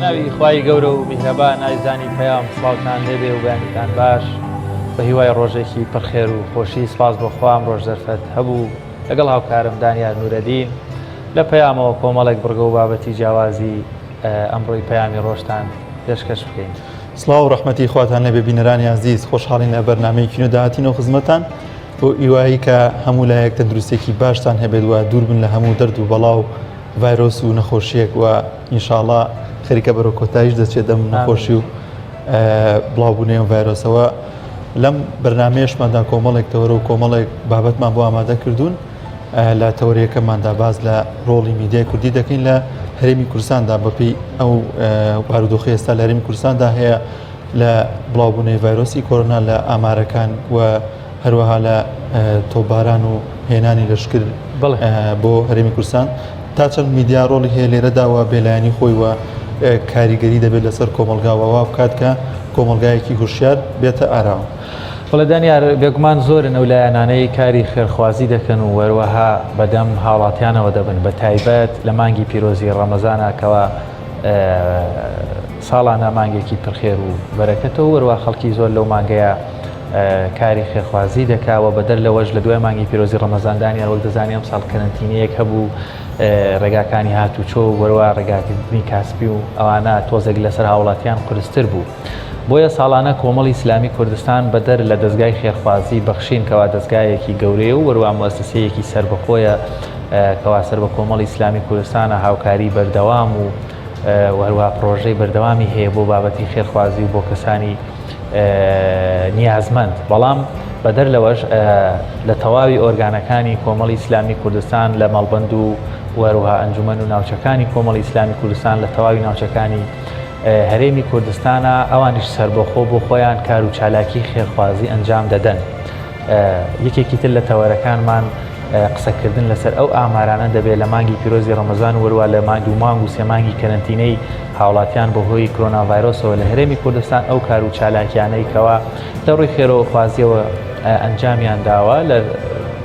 ناوی خوای گەورە و میهرەبان ئازیزانی پەیام سڵاوتان لێبێ و بەیانیتان باش بە هیوای ڕۆژێکی پڕخێر و خۆشی سپاس بۆ خوا ئەمڕۆش دەرفەت هەبوو لەگەڵ هاوکارم دانیار نورەدین لە پەیامەوە کۆمەڵێک بڕگە و بابەتی جیاوازی ئەمڕۆی پەیامی ڕۆژتان پێشکەش بکەین. سڵاو و ڕەحمەتی خواتان لێبێ بینەرانی ئازیز خۆشحاڵین لە بەرنامەیەکی نوێ داهاتینەوە خزمەتان بۆ هیوایی کە هەموو لایەک تەندروستێکی باشتان هەبێت و دوور بن لە هەموو دەرد و بەڵا و ڤایرۆس و نەخۆشیەک و ئینشاڵا خەریکە بەرەو کۆتاییش دەچێت ئەم نەخۆشی و بڵاوبوونەوەی ئەم ڤایرۆسەوە لەم بەرنمەیەشماندا کۆمەڵێک تەوەرە و کۆمەڵێک بابەتمان بۆ ئامادە کردوون لە تەوەرەکەماندا باز لە ڕۆڵی میدیای کوردی دەکەین لە هەرێمی کوردستاندا بەپی ئەو بارودۆخی ئێستا لە هەرێمی کوردستاندا هەیە لە بڵاوبوونەوەی ڤایرۆسی کۆرۆنا لە ئامارەکان و هەروەها لە تۆپباران و هێنانی لەشکر بۆ هەرێمی کوردستان تا چەند میدیا ڕۆڵی هەیە لێرەدا و بێلایەنی خۆی و کاریگەری دەبێت لەسەر کۆمەڵگا و وا بکات کە کۆمەڵگایەکی هوشیار بێتە ئاراوە. بەڵێ دانیار، بێگومان زۆرن ئەو لایەنانەی کاری خێرخوازی دەکەن و هەروەها بەدەم هاوڵاتیانەوە دەبن بە تایبەت لە مانگی پیرۆزی ڕەمەزانا کەوا ساڵانە مانگێکی پرخێر و بەرەکەتە و وەروا خەڵکی زۆر لەو مانگەیە کاری خێرخوازی دەکا و بەدەر لەوەش لە دوای مانگی پیرۆزی ڕەمەزان دانیار وەک دەزانی ئەمساڵ کەرەنتینەیەک هەبوو ڕێگاکانی هاتوچۆ و وەروا ڕێگاکردنی کاسپی و ئەوانە تۆزێک لەسەر هاوڵاتیان قورستر بوو. بۆیە ساڵانە کۆمەڵی ئیسلامی کوردستان بەدەر لە دەزگای خێرخوازی بەخشین کەوا دەزگایەکی گەورەیە و وەروا موئەسسەیەکی سەربەخۆیە کەوا سەر بە کۆمەڵی ئیسلامی کوردستانە هاوکاری بەردەوام و وەروە پرۆژەی بەردەوامی هەیە بۆ بابەتی خێرخوازی و بۆ کەسانی نیازمەند بەڵام بەدەر لەوەش لە تەواوی ئۆرگانەکانی کۆمەڵی ئیسلامی کوردستان لە مەڵبەند و وەروها ئەنجومەن و ناوچەکانی کۆمەڵی ئیسلامی کوردستان لە تەواوی ناوچەکانی هەرێمی کوردستانە ئەوانیش سەربەخۆ بۆ خۆیان کار و چالاکی خێرخوازی ئەنجام دەدەن. یەکێکی تر لە تەوەرەکانمان قسەکردن لەسەر ئەو ئامارانە دەبێت لە مانگی پیرۆزی ڕەمەزان وەروا لە مانگ و مانگ و سێ مانگی کەرەنتینەی هاوڵاتیان بەهۆی کرۆنا ڤایرۆسەوە لە هەرێمی کوردستان ئەو کار و چالاکیانەی کەوا لە ڕووی خێرەوەخوازیەوە ئەنجامیان داوە لە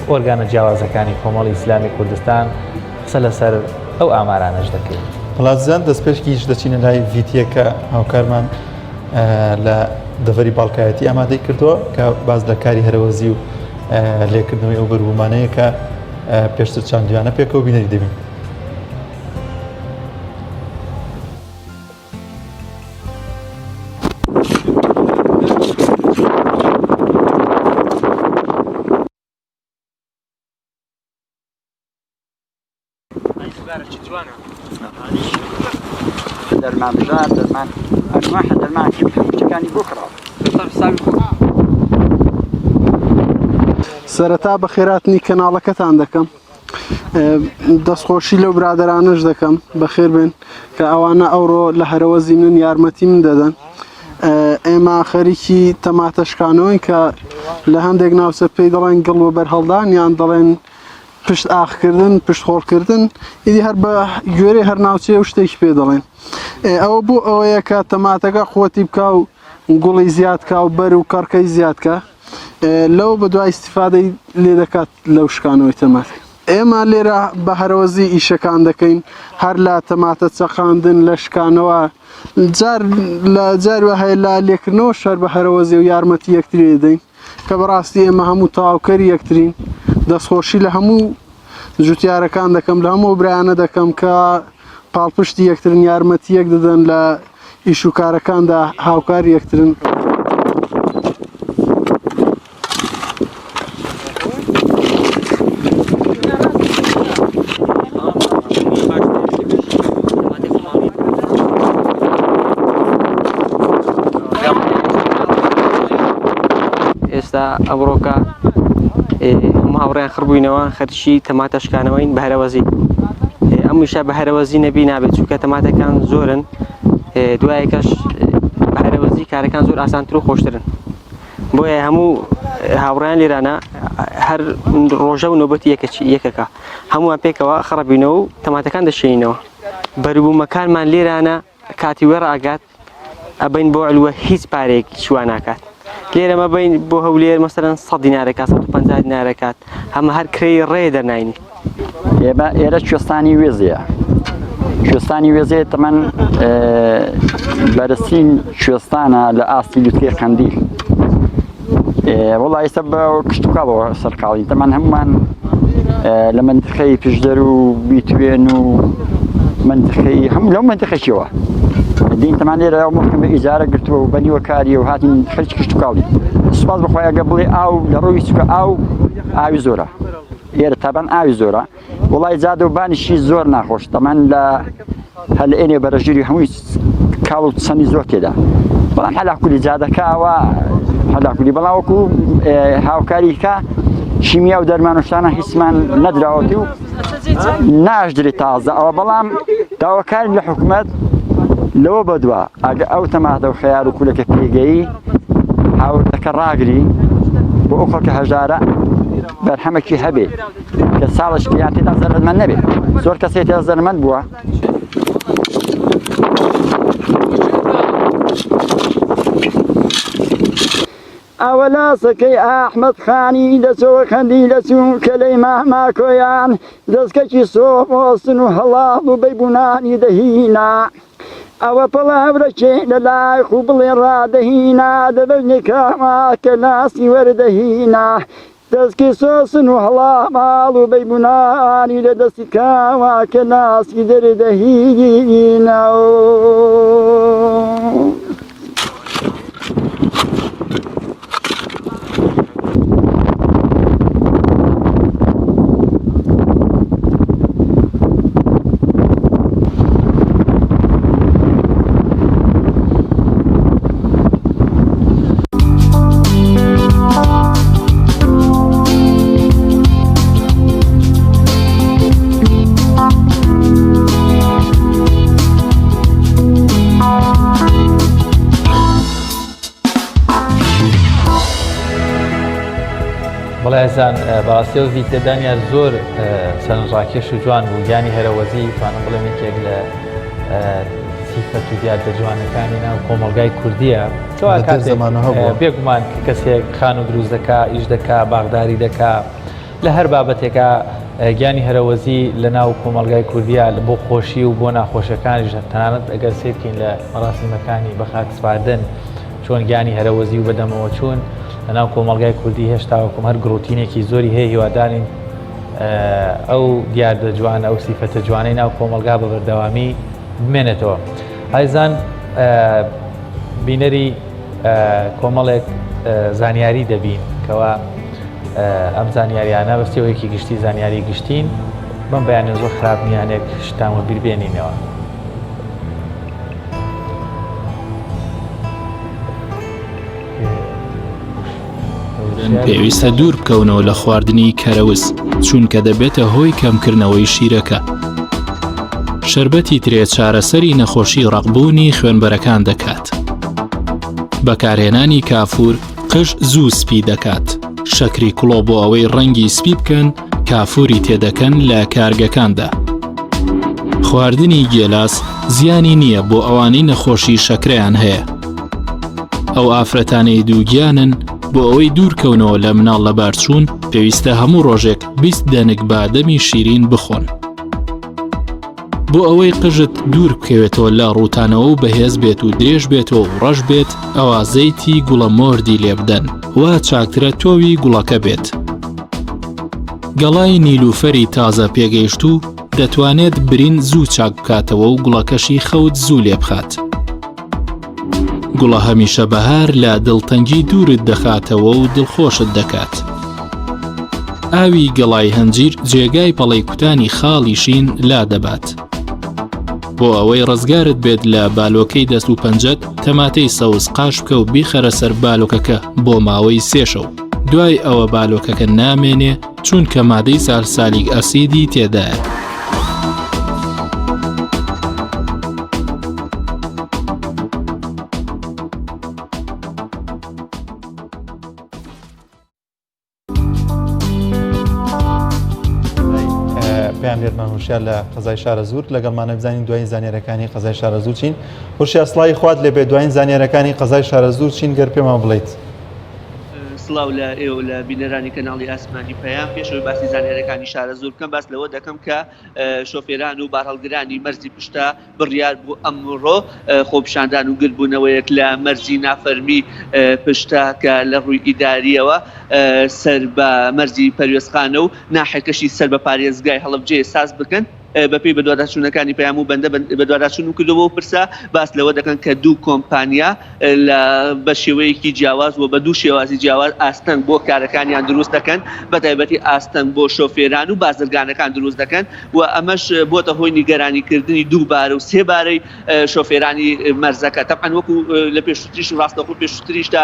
ئۆرگانە جیاوازەکانی کۆمەڵی ئیسلامی کوردستان قسە لەسەر ئەو ئامارانەش دەکەین. وڵاتزان دەستپێشکیش دەچینە لای ڤیتیەکە هاوکارمان لە دەڤەری باڵکایەتی ئامادەی کردووە کە باز لە کاری هەرەوەزی و لێکردنەوەی ئەو بەروبوومانەیە کە پێشتر چاندویانە پێکەوە بینەری دەبین. دەرمان بژار دەرمان ئەنواع دەرمان هەموو بۆ کڕاوە سەرەتا بەخێراتنی کەناڵەکەتان دەکەم دەستخۆشی لەو برادرانەش دەکەم بەخێر بێن کە ئەوانە ئەوڕۆ لە هەرەوەزی من یارمەتی من دەدەن ئێمە خەریکی تەماتە شکانەوەین کە لە هەندێک ناوچە پێی دەڵێن گڵ و بەرهەڵدان یان دەڵێن پشت ئاخکردن پشت خۆڵکردن ئیدی هەر بە گوێرەی هەر ناوچەیە و شتێکی پێ دەڵێن ئەوە بۆ ئەوەیە کە تەماتەکە قوتی بکا و گوڵی زیاد کا و بەر و کەڕکەی زیاد کە لەو بە دوای ئیسیفادەی لێ دەکات لەو شکانەوەی تەماتە ئێمە لێرە بە هەرەوەزی ئیشەکان دەکەین هەر لە تەماتە چەقاندن لە شکانەوە جار لە جار هەیە لە لێکردنەوە شەر بە هەرەوەزی و یارمەتی یەکتری دەدەین کە بەڕاستی ئێمە هەموو تەواوکەری یەکترین دەستخۆشی لە هەموو جوتیارەکان دەکەم لە هەموو برایانە دەکەم کە پاڵپشتی یەکترن یارمەتی یەک دەدەن لە ئیش و کارەکاندا هاوکاری یەکترن. ئێستا ئەمڕۆکە هەموو هاوڕێیان خڕبووینەوە خەرچی تەماتە شکانەوەین بە هەرەوەزی ئەم ویشە بە هەرەوەزی نەبی نابێت چونکە تەماتەکان زۆرن دوایەکەش بە هەرەوەزی کارەکان زۆر ئاسانتر و خۆشترن بۆیە هەموو هاوڕیان لێرانە هەر ڕۆژە و نۆبەتی یەکەچی یەکەکە هەمووان پێکەوە خڕبینەوە و تەماتەکان دەشێنینەوە بەروبوومەکانمان لێرانە کاتی وێ ڕاگات ئەبەین بۆ علوە هیچ پارەیەک چوە ناکات لێرە مەبەین بۆ هەولێر مەسەرەن 100 دینارەکە 150 دینارەکات هەمە هەر کرێی ڕێ دەرناینی ئێمە ئێرە کوێستانی وێزەیە. کوێستانی وێزێ تەمەن بەرزترین کوێستانە لە ئاستی لوتکەی قەندیل. وەڵا ئێستا بە کشتوکاڵەوە سەرقاڵین تەمان هەمومان لە منتقەی پشدەر و بیتوێن و منتقەی هەموو لەو منتقەشیەوە دین تەمان لێرە ئەو مڵکم بە ئیجارە گرتووە و بەنیوە کاریە و هاتین خەرج کشتوکاڵی سوپاس بەخوای ئەگە بڵێ ئاو لە ڕووی چکە ئاو ئاوی زۆرە ئێرە تابان ئاوی زۆرە وڵی جادە و بانیشی زۆر ناخۆش تەمان لە هەل ئێنێ بەرەژیری هەمووی کاڵ و چەمی زۆر تێدا بەڵام حەلاکولی جادەکە ئەوە حەلاکولی بەڵام وەکو هاوکاری کە شیمیا و دەرمان و شتانە هیچمان نەدراوەتی و ناشدرێت تازە ئەوە بەڵام داواکارین لە حکومەت لەوە بەدوا ئەگە ئەو تەماتە و خەیار و کولەکە پێگەیی هاوردەکە ڕاگری بۆ ئەو خەڵکە هەژارە بەرهەمێکی هەبێ کە ساڵش یان تێدا زەرەرمەند نەبێت زۆر کەسێ تێدا زەرەرمەند بووە. ئەوە لاسەکەی ئاحمەد خانی دەچۆوە قەندیلە چوون کەلەی ماماکۆیان دەستکەکی سۆمۆسن و هەڵاڵ و بەیبوونانی دەهینا ئەوە پەڵە هەورەکێ لە لای خوبڵێ ڕادەهینا دەبەژنی کاما کە لاسی وەردەهینا دەسکی سۆسن و هەڵاماڵ و بەیبوونانی لە دەستی کاوە کە لاسی دەردەهینا. بەڵێ ئازیزان بەڕاستی ئەو ڤیدیۆ دانیار زۆر سەرنجڕاکێش و جوان بوو گیانی هەرەوەزی توانم بڵێم یەکێک لە سیفەت و دیاردە جوانەکانی ناو کۆمەڵگای کوردیە بێگومان کە کەسێک خان و دروست دەکا ئیش دەکا باغداری دەکا لە هەر بابەتێکا گیانی هەرەوەزی لە ناو کۆمەڵگای کوردیا بۆ خۆشی و بۆ ناخۆشیەکانیش تەنانەت ئەگەر سەیر بکەین لە مەراسیمەکانی بەخاک سپاردن چۆن گیانی هەرەوەزی و بەدەمەوە چوون لە ناو کۆمەڵگای کوردی هێشتا وەکم هەر گڕوتینێکی زۆری هەیە هیوادارین ئەو دیاردە جوانە ئەو سیفەتە جوانەی ناو کۆمەڵگا بە بەردەوامی بمێنێتەوە ئایزان بینەری کۆمەڵێک زانیاری دەبین کەوا ئەم زانیاریانە بە شێوەیەکی گشتی زانیاری گشتین بەم بەیانە زۆر خراپ نیانێک شتان وەبیر بێنینەوە. پێویستە دوور بکەونەوە لە خواردنی کەرەوز چونکە دەبێتە هۆی کەمکردنەوەی شیرەکە. شەربەتی ترێ چارەسەری نەخۆشی ڕەقبوونی خوێنبەرەکان دەکات. بەکارهێنانی کافور قژ زوو سپی دەکات. شەکری کوڵۆ بۆ ئەوەی ڕەنگی سپی بکەن کافوری تێدەکەن لە کارگەکاندا. خواردنی گێلاس زیانی نییە بۆ ئەوانەی نەخۆشی شەکرەیان هەیە. ئەو ئافرەتانەی دووگیانن بۆ ئەوەی دوورکەونەوە لە مناڵ لەبارچوون پێویستە هەموو ڕۆژێک 20 دەنک بادەمی شیرین بخۆن. بۆ ئەوەی قژت دوور بکەوێتەوە لە ڕووتانەوە و بەهێز بێت و درێژ بێتەوە و ڕەش بێت ئەوا زەیتی گوڵە مۆردی لێبدەن وا چاکترە تۆوی گوڵەکە بێت. گەڵای نیلوفەری تازە پێگەیشتوو دەتوانێت برین زوو چاک بکاتەوە و گوڵەکەشی خەوت زوو لێبخات. گوڵە هەمیشە بەهار لە دڵتەنگی دوورت دەخاتەوە و دڵخۆشت دەکات. ئاوی گەڵای هەنجیر جێگای پەڵەی کوتانی خاڵی شین لا دەبات. بۆ ئەوەی ڕزگارت بێت لە بالۆکەی دەست و پەنجەت تەماتەی سەوز قاش بکە و بیخەرە سەر بالۆکەکە بۆ ماوەی سێ شەو. دوای ئەوە بالۆکەکە نامێنێ چونکە مادەی سالسالیک ئەسیدی تێدایە. پەیامنێرمان هوشیار لە قەزای شارەزوور لەگەڵمانە بزانین دوایین زانیارەکانی قەزای شارەزوور چین هوشیار سڵاوی خوات لێبێ دوایین زانیارەکانی قەزای شارەزوور چین گەر پێمان بڵیت. سڵاو لە ئێوە لە بینەرانی کەناڵی ئاسمانی پەیام. پێش ئەوەی باسی زانیاریەکانی شارەزوور بکەم باس لەوە دەکەم کە شۆفێران و بارهەڵگرانی مەرزی پشتە بڕیار بوو ئەمڕۆ خۆپیشاندان و گردبوونەوەیەک لە مەرزی نافەرمی پشتە کە لە ڕووی ئیداریەوە سەر بە مەرزی پەروێزخانە و ناحیەکەشی سەر بە پارێزگای هەڵەبجەیە ساز بکەن. بەپێی بەدواداچوونەکانی پەیام و بەندە بەدواداچوونم کردووە بۆ پرسە باس لەوە دەکەن کە دوو کۆمپانیا لە بە شێوەیەکی جیاواز و بە دوو شێوازی جیاواز ئاستەنگ بۆ کارەکانیان دروست دەکەن بە تایبەتی ئاستەنگ بۆ شۆفێران و بازرگانەکان دروست دەکەن و ئەمەش بۆتە هۆی نیگەرانیکردنی دووبارە و سێبارەی شۆفێرانی مەرزەکە تەبعەن وەکو لە پێشووتریش و ڕاستەوخۆ پێشووتریشدا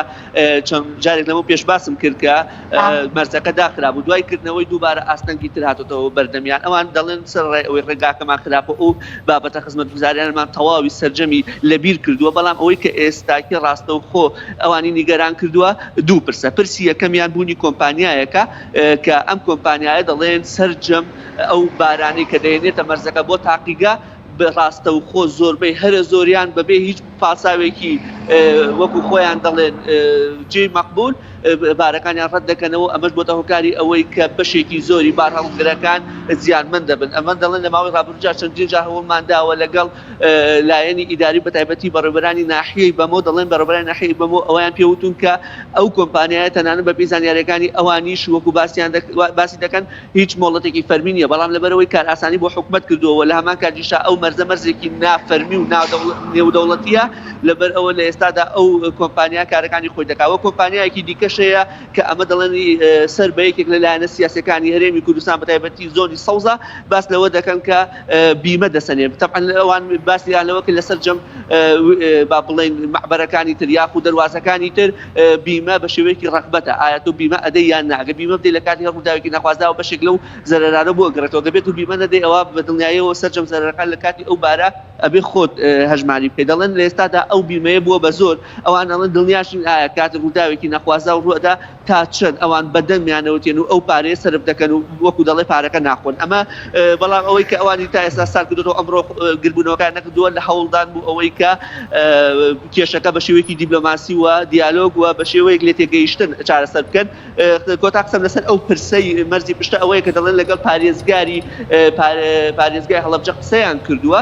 چەند جارێک لەمە پێش باسم کرد کە مەرزەکە داخرابوو دوای کردنەوەی دووبارە ئاستەنگی تر هاتۆتەوە بەردەمیان ئەوان دەڵێن سەرەڕای ئەوەی ڕێگاکەمان خراپە و بابەتە خزمەتگوزاریانمان تەواوی سەرجەمی لەبیر کردووە بەڵام ئەوەی کە ئێستاکی ڕاستەوخۆ ئەوانی نیگەران کردووە دوو پرسە پرسی یەکەمیان بوونی کۆمپانیایەکە کە ئەم کۆمپانیایە دەڵێن سەرجەم ئەو بارانەی کە دەێنێتە مەرزەکە بۆ تاقیگە ڕاستەوخۆ زۆربەی هەرە زۆریان بەبێ هیچ پاساوێکی وەکو خۆیان دەڵێن جێی مەقبول بارەکانیان ڕەت دەکەنەوە ئەمەش بۆتە هۆکاری ئەوەی کە بەشێکی زۆری بارهەڵگرەکان زیانمەند دەبن ئەمە دەڵێن لە ماوەی ڕابردوودا چەندین جار هەوڵمان داوە لەگەڵ لایەنی ئیداری بەتایبەتی بەڕێوەبەرانی ناحیەی بەمۆ دەڵێن بەڕێوەبەرانی ناحیەی بەمۆ ئەوەیان پێوتون کە ئەو کۆمپانیایە تەنانەت بەپێی زانیاریەکانی ئەوانیش وەکو باسیان باسی دەکەن هیچ مۆڵەتێکی فەرمی نییە، بەڵام لەبەرئەوەی کارئاسانی بۆ حکومەت کردووە و لە هەمان کاتیشدا ئەو مەرزە مەرزێکی نافەرمی و نێودەوڵەتییە، لەبەرئەوە لە ئێستادا ئەو کۆمپانیا کارەکانی خۆی دەکات و کۆمپانیایەکی دیکەش هەیە کە ئەمە دەڵێن سەر بە یەکێک لە لایەنە سیاسیەکانی هەرێمی کوردستان بەتایبەتی زۆنی سەوزە باس لەوە دەکەن کە بیمە دەسەنێ تەبعەن ئەوان باسیان لەوە کرد لە سەرجەم با بڵێین مەعبەرەکانی تر یاخود دەروازەکانی تر بیمە بە شێوەیەکی ڕەغبەتە، ئایا تۆ بیمە ئەدەی یان نا، ئەگەر بیمە بدەی لە کاتی هەر ڕووداوێکی نەخوازراوە بەشێک لەو زەرەرانە بۆ ئەگەڕێتەوە، گەر بێت و بیمە نەدەی ئەوا بە دڵنیاییەوە سەرجەم زەرەرەکان لە کاتی ئەو بارە ئەبێ خۆت هەژماری بکەی، دەڵێن لە ئێستادا ئەو بیمەیە بووە بە زۆر، ئەوان ئەڵێن دڵنیاش نین ئایا کاتی ڕووداوێکی نەخوازراو ڕووئەدا تا چەند ئەوان بە دەمیانەوە تێن و ئەو پارەیە سەرف دەکەن و وەکو دەڵێ پارەکە ناخۆن ئەمە بەڵام ئەوەی کە ئەوانی تا ئێستا سار کردوەوە ئەمڕۆ گربوونەوەکان نەکردووە لە هەوڵدان بوو ئەوەی کە کێشەکە بە شێوەیەکی دیبلۆماسی و دیالۆگ و بە شێوەیەک لێ تێگەیشتن چارەسەر بکەن کۆتا قسەم لەسەر ئەو پرسەی مەرزی پشتە ئەوەیە کە دەڵێن لەگەڵ پارێزگاری پارێزگای هەڵەبجە قسەیان کردووە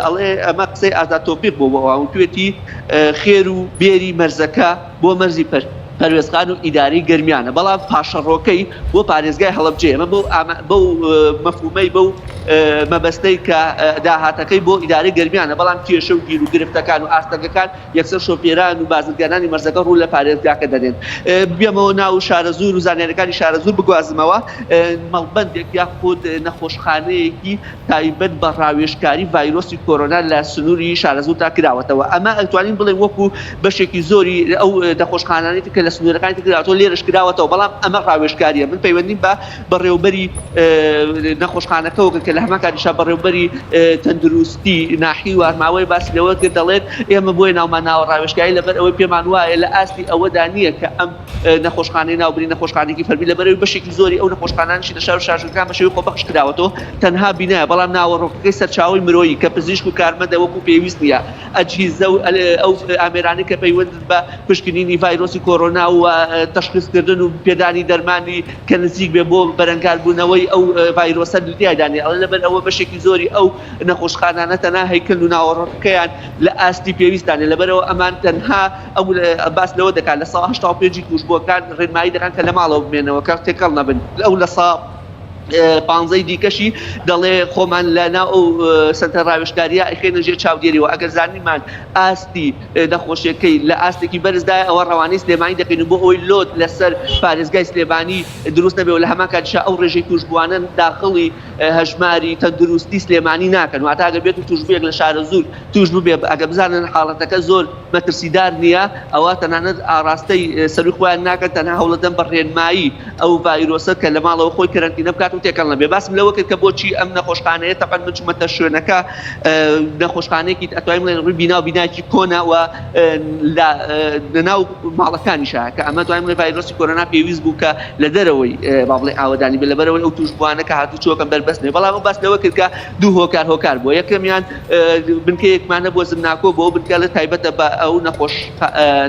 ئەڵێ ئەمە قسەی ئازاد تۆفیق بۆ بۆ ئەوان توێتی خێر و بێری مەرزەکە بۆ مەرزی پەروێزخان و ئیدارەی گەرمیانە، بەڵام پاشەڕۆکەی بۆ پارێزگای هەڵەبجەیە، ئەمە بەو مەفهومەی بەو مەبەستەی کە داهاتەکەی بۆ ئیدارەی گەرمیانە، بەڵام کێشە و گیروگرفتەکان و ئاستەنگەکان یەکسەر شۆفێران و بازرگانانی مەرزەکە ڕوو لە پارێزگاکە دەنێن. بێمەوە ناو شارەزوور و زانیاریەکانی شارەزوور بگوازمەوە، مەڵبەندێک یاخود نەخۆشخانەیەکی تایبەت بە ڕاوێژکاری ڤایرۆسی کۆرۆنا لە سنووری شارەزووردا کراوەتەوە، ئەمە ئەتوانین بڵێین وەکو بەشێکی زۆری ئەو نەخۆشخانانەی تر کە لە سنوورەکانی تر کراوەتەوە لێرەش کراوەتەوە، بەڵام ئەمە ڕاوێژکارییە، من پەیوەندیم بە بەڕێوەبەری نەخۆشخانەکەوە کرد کە لە هەمان کاتیشا بەڕێوەبەری تەندروستی ناحیەی وارماوەیە باسی لەوە کرد دەڵێت ئێمە بۆیە ناومان ناوە ڕاوێژکاری لەبەر ئەوەی پێمان وایە لە ئاستی ئەوەدا نییە کە ئەم نەخۆشخانەی ناوبری نەخۆشخانەیەکی فەرمی لەبەرئەوەی بەشێکی زۆری ئەو نەخۆشخانانەشی لە شار و شارۆچکەکان بە شێوەی خۆبەخش کراوەتەوە تەنها بینایە بەڵام ناوەڕۆکەکەی سەرچاوەی مرۆیی کە پزیشک و کارمەندە وەکو پێویست نییە ئەجهیزە و ئەو ئامێرانەی کە پەیوەندن بە پشکنینی ڤایرۆسی کۆرۆنا و تەشخیصکردن و پێدانی دەرمانی کە نزیک بێ بۆ بەرەنگاربوونەوەی ئەو ڤایرۆسە تیایدا نییە ئەڵێ لەبەر ئەوە بەشێکی زۆری ئەو نەخۆشخانانە تەنها هەیکەل و ناوەڕۆکەکەیان لە ئاستی پێویستدا نییە لەبەرئەوە ئەمان تەنها ئەو باس لەوە دەکات 85% ی تووشبووەکان ڕێنمایی دەکەن کە لە ماڵەوە بمێنەوە کە تێکەڵ نەبن ئەو 15% ی دیکەشی دەڵێ خۆمان لە ناو ئەو سەنتەر ڕاوێژکارییە ئەیخەینە ژێر چاودێریەوە ئەگەر زانیمان ئاستی نەخۆشیەکەی لە ئاستێکی بەرزدایە ئەوە ڕەوانەی سلێمانی دەکەین و بۆ ئەوەی load لەسەر پارێزگای سلێمانی دروست نەبێ و لە هەمان کاتیشا ئەو ڕێژەی تووشبووانە داخڵی هەژماری تەندروستی سلێمانی ناکەن واتە ئەگەر بێت و تووشبوویەک لە شارەزوور تووش ببێ ئەگەر بزانن حاڵەتەکە زۆر مەترسیدار نییە ئەوا تەنانەت ئاڕاستەی سەروی خۆیان ناکەن تەنها هەوڵەدەن بە ڕێنمایی ئەو ڤایرۆسە کە لە ماڵەوە خۆی کەرەنتینە بکات و. تێکەڵ نەبێ. باسم لەوە کرد کە بۆچی ئەم نەخۆشخانەیە تەبعەن من چوومەتە شوێنەکە نەخۆشخانەیەکی ئەتوانین بڵێین ڕووی بینا و بینایەکی کۆنە و لە ناو ماڵەکانیشە کە ئەمە توانین بڵێین ڤایرۆسی کۆرۆنا پێویست بوو کە لە دەرەوەی با بڵێ ئاوەدانی بێ لەبەرەوەی ئەو تووشبووانە کە هاتوچۆکەن بەربەست نەبێ. بەڵام ئەو باس لەوە کرد کە دوو هۆکار هۆکار بووە یەکەمیان بنکەیەکمان هەبووە زمناکۆ بۆ ئەو بنکە تایبەتە بە ئەو نەخۆش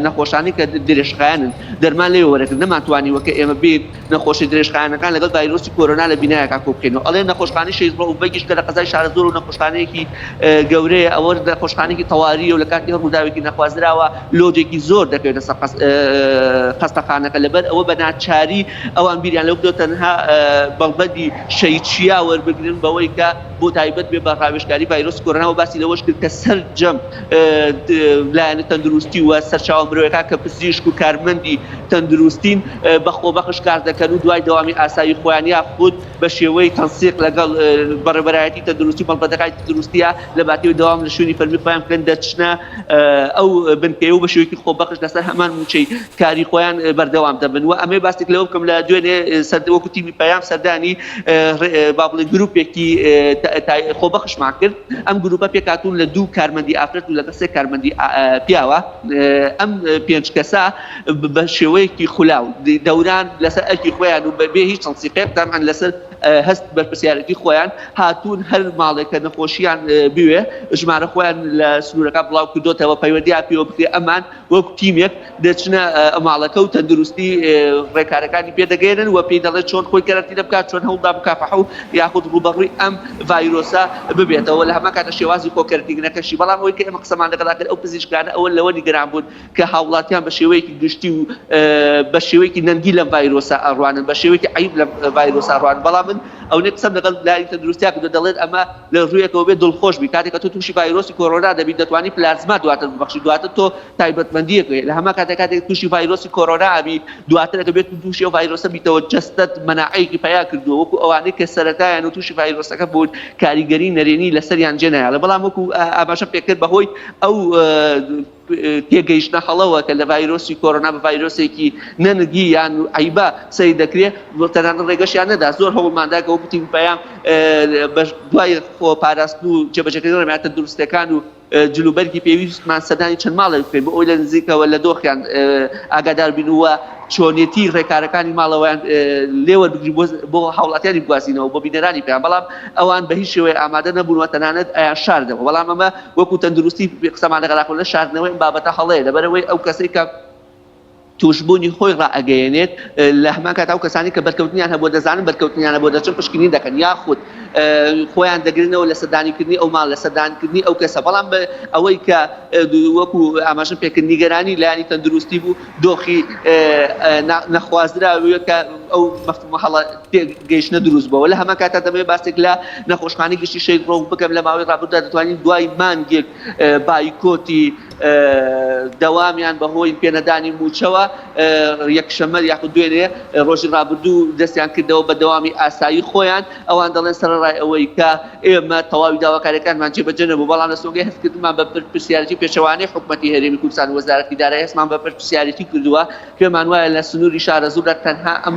نەخۆشانی کە درێژخایەنن دەرمان لێ وەرەگرن نەمانتوانیوە کە ئێمە بێین نەخۆشی درێژخایەنەکان لەگەڵ ڤایرۆسی کۆرۆنا لە بینایەکا کۆبکەینەوە ئەڵێ نەخۆشخانەی شەهید ڕەئوف بەگیش کە لە قەزای شارەزوور و نەخۆشخانەیەکی گەورەیە ئەوە نەخۆشخانەیەکی تەوارییە و لە کاتی هەر ڕووداوێکی نەخوازراوە لۆجێکی زۆر دەکەوێتە سەر خەستەخانەکە لەبەر ئەوە بە ناچاری ئەوان بیریان لەو کردەوە تەنها مەڵبەندی شەهید چیا وەربگرن بەوەی کە بۆ تایبەت بێ بە ڕاوێژکاری ڤایرۆسی کۆرۆنا و باسی لەوەش کرد کە سەرجەم لایەنە تەندروستی و سەرچاوە مرۆیەکان کە پزیشک و کارمەندی تەندروستین بە خۆبەخش کار دەکەن و دوای دەوامی ئاسایی خۆیان یاخود بە شێوەی تەنسیق لەگەڵ بەڕێوەبەرایەتی تەندروستی و مەڵبەندەکانی تەندروستیە لە باتیەوە دەوام لە شوێنی فەرمی خۆیان بکەن دەچنە ئەو بنکەیە و بە شێوەیەکی خۆبەخش لەسەر هەمان مووچەی کاری خۆیان بەردەوام دەبن و ئەمەی باسێک لەوە بکەم لە دوێنێ وەکو تیمی پەیام سەردانی با بڵێ گروپێکی خۆبەخشمان کرد ئەم گروپە پێکهاتوون لە دوو کارمەندی ئافرەت و لەگەڵ سێ کارمەندی پیاوە ئەم پێنج کەسە بە شێوەیەکی خولاو دەوران لەسەر ئەرکی خۆیان و بەبێ هیچ تەنسیقێک تەبعەن لەسەر هەست بەرپرسیارێتی خۆیان هاتوون هەر ماڵێک کە نەخۆشیان بوێ ژمارە خۆیان لە سنوورەکە بڵاو کردوتەوە پەیوەندیان پێوە بکرێ ئەمان وەک تیمێک دەچنە ماڵەکە و تەندروستی ڕێکارەکانی پێدەگەێنن و پێی دەڵێت چۆن خۆی کەرەنتینە بکات چۆن هەوڵدا مکافحە و یاخود ڕووبەڕووی ئەم ڤایرۆسە ببێتەوە لە هەمان کاتە شێوازی خۆ کەرەنتینەکەشی بەڵام ئەوەی کە ئێمە قسەمان لەگەڵا کرد ئەو پزیشکانە ئەوە لەوە نیگەران بوون کە هاوڵاتیان بە شێوەیەکی گشتی و بە شێوەیەکی نەنگی لەم ڤایرۆسە ئەڕوانن بە شێوەیەکی عەیب لەم ڤایرۆسە ئەڕوانن بەڵام من ئەونەی قسەم لەگەڵ لایەنی تەندروستیا کردووە دەڵێت ئەمە لە ڕوویەکەوە بێت دڵخۆش بی کاتێک کە تۆ تووشی ڤایرۆسی کۆرۆنا دەبی دەتوانی پلازما دواتر ببەخشی دواتر تۆ تایبەتمەندیەک هەیە لە هەمان کاتێک کاتێک تووشی ڤایرۆسی کۆرۆنا ئەبی دواتر ئەگەر بێت تووشی ئەو ڤایرۆسە بیتەوە جەستەت مەناعەیەکی پەیا کردووە وەکو ئەوانەی کە سەرەتایان و تووشی ڤایرۆسەکە بوون کاریگەری نەرێنی لەسەریان جێنایەڵێ بەڵام وەکو ئاماژەم پێکرد بەهۆی ئەو تێگەیشتنە هەڵەوە کە لە ڤایرۆسی کۆرۆنا بە ڤایرۆسێکی نەنگی یان عەیبە سەیر دەکرێ، تەنانەت ڕێگەشیان نەدا. زۆر هەوڵماندا کە وەکو تیمی پەیام دوای خۆپاراستن و جێبەجێکردنی ڕێنمایە تەندروستییەکان و جلوبەرگی پێویستمان سەردانی چەند ماڵێک بکەین بۆ ئەوەی لە نزیکەوە لە دۆخیان ئاگادار بین و چۆنێتی ڕێکارەکانی ماڵەوەیان لێ وەربگرین بۆ هاوڵاتیانی بگوازینەوە بۆ بینەرانی پەیام، بەڵام ئەوان بە هیچ شێوەیەک ئامادە نەبوون و تەنانەت ئەیانشاردەوە. بەڵام ئەمە وەکو تەندروستی قسەمان لەگەڵ کرد لە شاردنەوەی ئەم بابەتە هەڵەیە لەبەرئەوەی ئەو کەسەی کە توشبوونی خۆی ڕائەگەیەنێت لە هەمان کات ئەو کەسانی کە بەرکەوتنیان هەبووە دەزانن بەرکەوتنیان هەبووە دەچن پشکنین دەکەن یاخود خۆیان دەگرنەوە لە سەردانیکردنی ئەو ماڵ لە سەردانکردنی ئەو کەسە بەڵام ئەوەی کە وەکو ئاماژەم پێکرد نیگەرانی لایەنی تەندروستی بوو دۆخی نەخوازراویە کە ئەو مەفهومە هەڵە تێگەیشتنە دروست بووە لە هەمان کاتدا دەمەوێت باسێک لە نەخۆشخانەی گشتی شەهید ڕەوف بکەم لە ماوەی ڕابردوودا دەتوانین دوای مانگێک بایکۆتی دەوامیان بەهۆی پێنەدانی مووچەوە یەکشەممە یاخود دوێنێ ڕۆژی ڕابردوو دەستیان کردەوە بە دەوامی ئاسایی خۆیان ئەوان دەڵێن سەرەڕای ئەوەی کە ئێمە تەواوی داواکاریەکانمان جێبەجێ نەبوو، بەڵام لە سۆنگەی هەستکردنمان بە بەرپرسیارێتی پێچەوانەی حکومەتی هەرێمی کوردستان و وەزارەتی دارایی هەستمان بە بەرپرسیارێتی کردووە، پێمان وایە لە سنووری شارەزووردا تەنها ئەم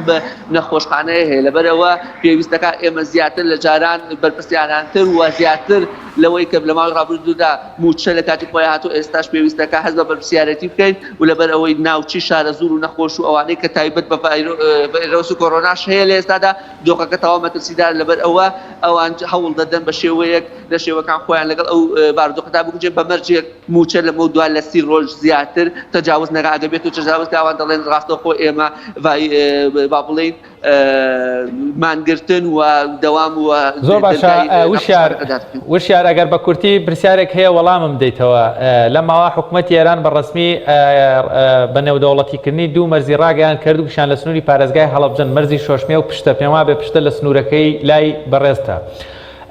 نەخۆشخانەیە هەیە، لەبەرئەوە پێویست دەکات ئێمە زیاتر لە جاران بەرپرسیارانتر و زیاتر لەوەی کە لە ماوەی ڕابردوودا مووچە لە کاتی خۆی هاتوو ئێستاش پێویست دەکات هەست بە بەرپرسیارێتی بکەین و لەبەرئەوەی ناوچەی شارەزوور و نەخۆش و ئەوانەی کە تایبەت بە ڤایرۆس و کۆرۆناش هەیە لە ئێستادا دۆخەکە تەواو مەترسیدارە لەبەر ئەوە ئەوان هەوڵ دەدەن بە شێوەیەک لە شێوەکان خۆیان لەگەڵ ئەو بارودۆخەدا بگونجێن بە مەرجێک مووچە لەمەودوا لە 30 ڕۆژ زیاتر تەجاوز نەکا ئەگەر بێت و تەجاوز کە ئەوان دەڵێن ڕاستەوخۆ ئێمە با بڵێین مانگرتن و دەوام و زۆر باشە وشیار وشیار ئەگەر بە کورتی پرسیارێک هەیە وەڵامم بدەیتەوە لەم ماوە حکومەتی ئێران بە ڕەسمی بە نێودەوڵەتیکردنی دوو مەرزی ڕاگەیاند کە هەردووکیشیان لە سنووری پارێزگای هەڵەبجەن مەرزی شۆشمێ و پشتە پێم وابێ پشتە لە سنوورەکەی لای بەڕێزتە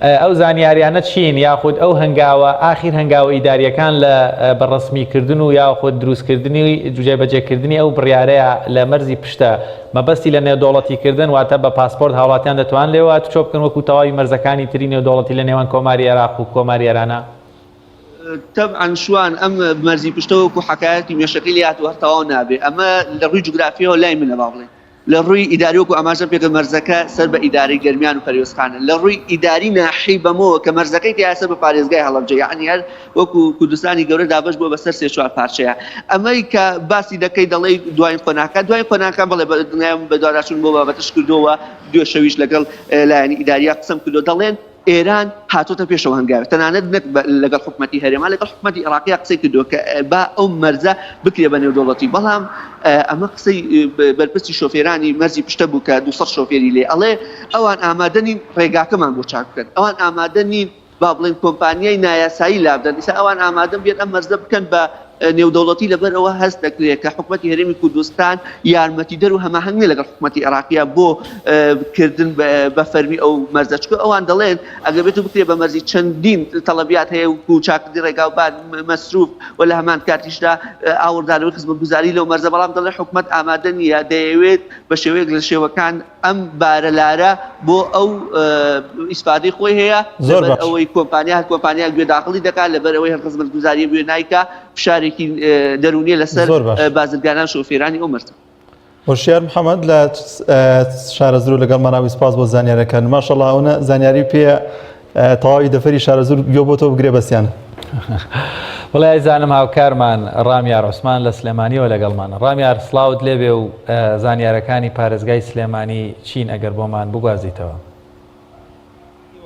ئەو زانیاریانە چین یاخود ئەو هەنگاوە ئاخیر هەنگاوە ئیداریەکان لە بە ڕەسمیکردن و یاخود دروستکردنی جێبەجێکردنی ئەو بڕیارەیە لە مەرزی پشتە مەبەستی لە نێودەوڵەتیکردن واتە بە پاسپۆرت هاوڵاتیان دەتوان لێوە هاتوچۆ بکەن وەکو تەواوی مەرزەکانی تری نێودەوڵەتی لە نێوان کۆماری عێراق و کۆماری ئێرانە؟ تەبعەن شوان ئەم مەرزی پشتە وەکو حەکایەتی مێشەکەی لێ هاتووە هەر تەواو نابێ ئەمە لە ڕووی جوگرافیەوە لای منە با بڵێین. لە ڕووی ئیداری وەکو ئاماژەم پێکرد مەرزەکە سەر بە ئیدارەی گەرمیان و پەروێزخانە لە ڕووی ئیداری ناحیەی بەمۆوە کە مەرزەکەی تیایە سەر بە پارێزگای هەڵەبجە یەعنی هەر وەکو کوردستانی گەورە دابەش بووە بەسەر سێ چوار پارچەیە ئەمەی کە باسی دەکەی دەڵێی دواین قۆناغەکان دواین قۆناغەکان بەڵێ بە دڵنیام بەدواداچوون بۆ بابەتەش کردووە و دوێ شەویش لەگەڵ لایەنی ئیدارییا قسەم کردووە دەڵێن ئێران هاتۆتە پێشەوە هەنگاوێک تەنانەت نەک لەگەڵ حکومەتی هەرێما لەگەڵ حکومەتی عێراقیا قسەی کردووە کە با ئەو مەرزە بکرێ بە نێودەوڵەتی بەڵام ئەمە قسەی بەرپرسی شۆفێرانی مەرزی پشتە بوو کە 200 شۆفێری لێ ئەڵێ ئەوان ئامادە نین ڕێگاکەمان بۆ چاک بکەن ئەوان ئامادە نین با بڵێن کۆمپانیای نایاسایی لابدەن ئیسا ئەوان ئامادەن بێن ئەم مەرزە بکەن بە نێودەوڵەتی لەبەر ئەوە هەست دەکرێت کە حکومەتی هەرێمی کوردستان یارمەتیدەر و هەماهەنگ نیە لەگەڵ حکومەتی عێراقیە بۆ کردن بە فەرمی ئەو مەرزە چونکە ئەوان دەڵێن ئەگەر بێت و بکرێت بە مەرزی چەندین تەڵەبیات هەیە و چاکردنی ڕێگاوبان مەسروف و لە هەمان کاتیشدا ئاوڕدانەوەی خزمەتگوزاری لەو مەرزە بەڵام دەڵێن حکومەت ئامادە نییە دەیەوێت بە شێوەیەک لە شێوەکان ئەم بارە لارە بۆ ئەو ئیسفادەی خۆی هەیە زۆر لەبەر باش. ئەوەی کۆمپانیا هەر کۆمپانیا گوێ داخڵی دەکات لەبەر ئەوەی هەر خزمەتگوزاریە بوێ نایکا فشارێکی دەروونیە لەسەر زۆر باش. بازرگانان شۆفێرانی ئەو مەرزە. هۆشیار محەمەد لە شارەزوور لەگەڵمانە و سپاس بۆ زانیارەکان ماشەڵا ئەوەنە زانیاری پێیە تەواوی دەفری شارەزوور گوێ بۆ تۆ بگرێ بەسیان. وەڵای ئەیزانم هاوکارمان ڕامیار عوسمان لە سلێمانیەوە لەگەڵمانە. ڕامیار سڵاوت لێبێ و زانیارەکانی پارێزگای سلێمانی چین ئەگەر بۆمان بگوازیتەوە؟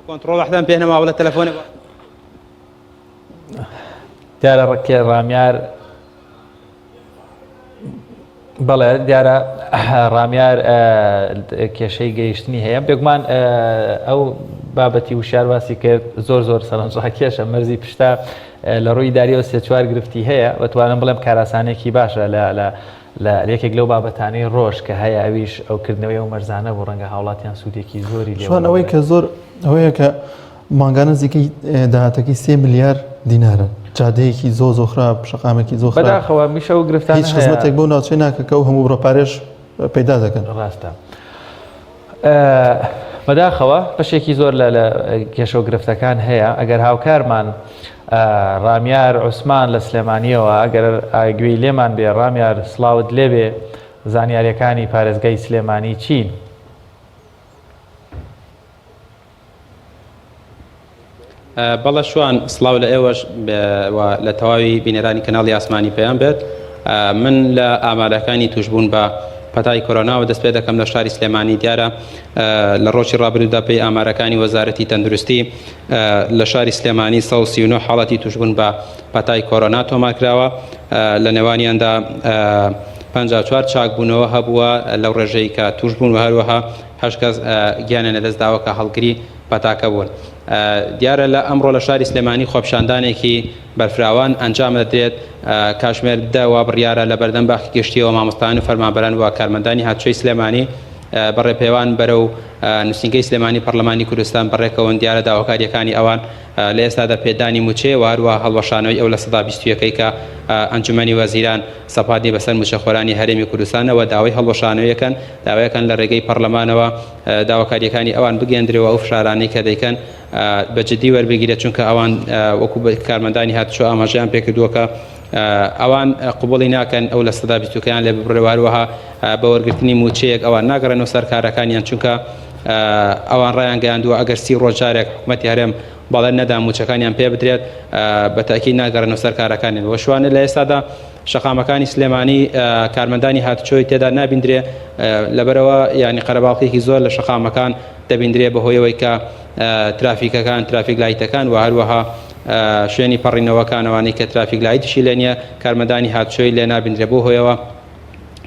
کۆنتڕۆڵ وەحدەم پێ نەماوە لە تەلەفۆنە دیارە ڕکێ ڕامیار بەڵێ دیارە ڕامیار کێشەی گەیشتنی هەیە بێگومان ئەو بابەتی وشار باسی کرد زۆر زۆر سەرنجڕاکێشە مەرزی پشتا لە ڕووی داریەوە سێ چوار گرفتی هەیە بەتوانم بڵێم کاراسانێکی باشە لە لە لە یەکێک لەو بابەتانەی ڕۆژ کە هەیە ئەویش ئەو کردنەوەی ئەو مەرزانە بوو ڕەنگە هاوڵاتیان سوودێکی زۆری لێ شوان ئەوەی کە زۆر ئەوەیە کە مانگانە نزیکەی داهاتەکەی سێ ملیار دینارە جادەیەکی زۆ زۆ خراپ شەقامێکی زۆ خراپ بەداخەوە میشە و گرفتان هیچ خزمەتێک بۆ ناوچەی ناکە کە ئەو هەموو بڕە پارەش پەیدا دەکەن ڕاستە بەداخەوە بەشێکی زۆر لە لە کێشە و گرفتەکان هەیە ئەگەر هاوکارمان ڕامیار عوسمان لە سلێمانیەوە ئەگەر گوێی لێمان بێ ڕامیار سڵاوت لێبێ زانیاریەکانی پارێزگای سلێمانی چین؟ بەڵێ شوان سڵاو لە ئێوەش و لە تەواوی بینەرانی کەناڵی ئاسمانی پەیام بێت من لە ئامارەکانی توشبوون بە پەتای کۆرۆناوە دەست پێ دەکەم لە شاری سلێمانی دیارە لە ڕۆژی ڕابردوودا پێی ئامارەکانی وەزارەتی تەندروستی لە شاری سلێمانی 139 حاڵەتی توشبوون بە پەتای کۆرۆنا تۆمار کراوە لە نێوانیاندا 54 چاکبوونەوە هەبووە لەو ڕێژەی کە توشبوون و هەروەها هەشت کەس گیانیان لەدەستداوە کە هەڵگری پەتاکە بوون. دیارە لە ئەمڕۆ لە شاری سلێمانی خۆپیشاندانێکی بەرفراوان ئەنجام دەدرێت، کاتژمێر دە وا بڕیارە لە بەردەم باخی گشتیەوە مامۆستایان و فەرمانبەران و کارمەندانی هاتوچۆی سلێمانی بە ڕێپێوان بەرەو نووسینگەی سلێمانی پەرلەمانی کوردستان بەڕێکەون، دیارە داواکارییەکانی ئەوان لە ئێستادا پێدانی مووچەیە و هەروەها هەڵوەشانەوەی ئەو 21%ەی کە ئەنجومەنی وەزیران سەپاندی بەسەر مووچەخۆرانی هەرێمی کوردستانەوە داوای هەڵوەشانەوەیەکەن داوایەکەن لە رێگەی پەڕلەمانەوە داواکارییەکانی ئەوان بگەیەندرێ و ئەو فشارانەی کە دەیکەن بە جدی وەربگیرێت چونکە ئەوان وەکو کارمەندانی هاتوچۆ ئاماژەیان پێکردووە کە ئەوان قبوڵی ناکەن ئەو 20%ەکەیان لێ ببڕێ و هەروەها بە وەرگرتنی مووچەیەک ئەوان ناگەڕێنەوە سەر کارەکانیان چونکە ئەوان ڕایانگەیاندووە ئەگەر 30 ڕۆژ جارێک حکومەتی هەرێم بەڵێن نەدا مووچەکانیان پێ بدرێت بە تەئکید ناگەڕێنەوە سەر کارەکانیان وە شوانە لە ئێستادا شەقامەکانی سلێمانی کارمەندانی هاتوچۆی تێدا نابیندرێ لەبەرەوە یانی قەرەباڵخێکی زۆر لە شەقامەکان دەبیندرێ بەهۆیەوەی کە ترافیکەکان ترافیک لایتەکان و هەروەها شوێنی پەڕینەوەکانەوانی کە ترافیک لایتیشی لێ نییە کارمەندانی هاتوچۆی لێ نابیندرێ بۆ هۆیەوە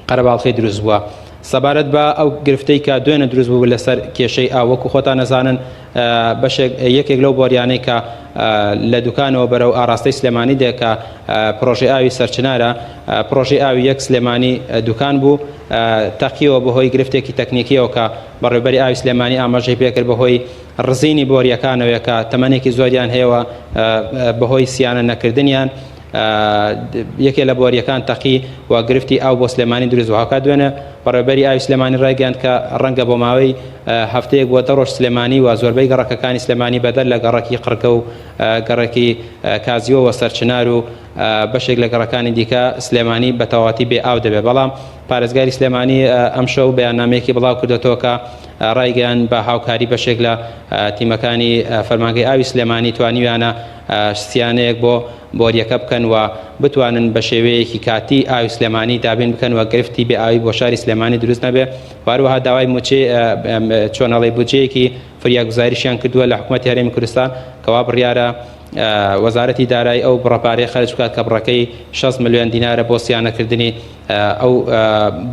قەرەباڵخی دروست بووە. سەبارەت بە ئەو گرفتەی کە دوێنێ دروست بوو لەسەر کێشەی ئاو وەکو خۆتان ئەزانن بەشێک یەکێک لەو بۆریانەی کە لە دوکانەوە بەرەو ئاراستەی سلێمانی دێ کە پرۆژەی ئاوی سەرچنارە پرۆژەی ئاوی یەک سلێمانی دوکان بوو تەقیەوە بەهۆی گرفتێکی تەکنیکیەوە کە بەڕێوبەری ئاوی سلێمانی ئاماژەی پێکرد بەهۆی ڕزینی بۆریەکانەوەیە کە تەمەنێکی زۆریان هەیەوە بەهۆی سیانە نەکردنیان. یەکێ لە بۆرییەکان تەقی و گرفتی ئاو بۆ سلێمانی دروست بوو. هاوکات دوێنێ بەڕێوەبەری ئاوی سلێمانی ڕایگەیاند کە ڕەنگە بۆ ماوەی هەفتەیەک بۆ دە ڕۆژ سلێمانی و زۆربەی گەڕەکەکانی سلێمانی بەدەر لە گەڕەکی قڕگە و گەڕەکی کازیوە و سەرچنار و بەشێک لە گەڕەکانی دیکە سلێمانی بە تەواوەتی بێ ئاو دەبێت. بەڵام پارێزگاری سلێمانی ئەمشەو بەیاننامەیەکی بڵاو کردۆتەوە کە ڕایگەیاند بە هاوکاری بەشێک لە تیمەکانی فەرمانگەی ئاوی سلێمانی توانیویانە سیانەیەک بۆ بۆرییەکە بکەن و بتوانن بە شێوەیەکی کاتی ئاوی سلێمانی دابین بکەن و گرفتی بێ ئاوی بۆ شاری سلێمانی دروست نەبێ و هەروەها داوای موچەی چۆنەڵی بودجەیەکی فریاگوزاریشیان کردووە لە حکوومەتی هەرێمی کوردستان کەوا بڕیارە وەزارەتی دارایی ئەو بڕە پارەیە خەرج بکات کە بڕەکەی 6 ملیۆن دینارە بۆ سیانەکردنی ئەو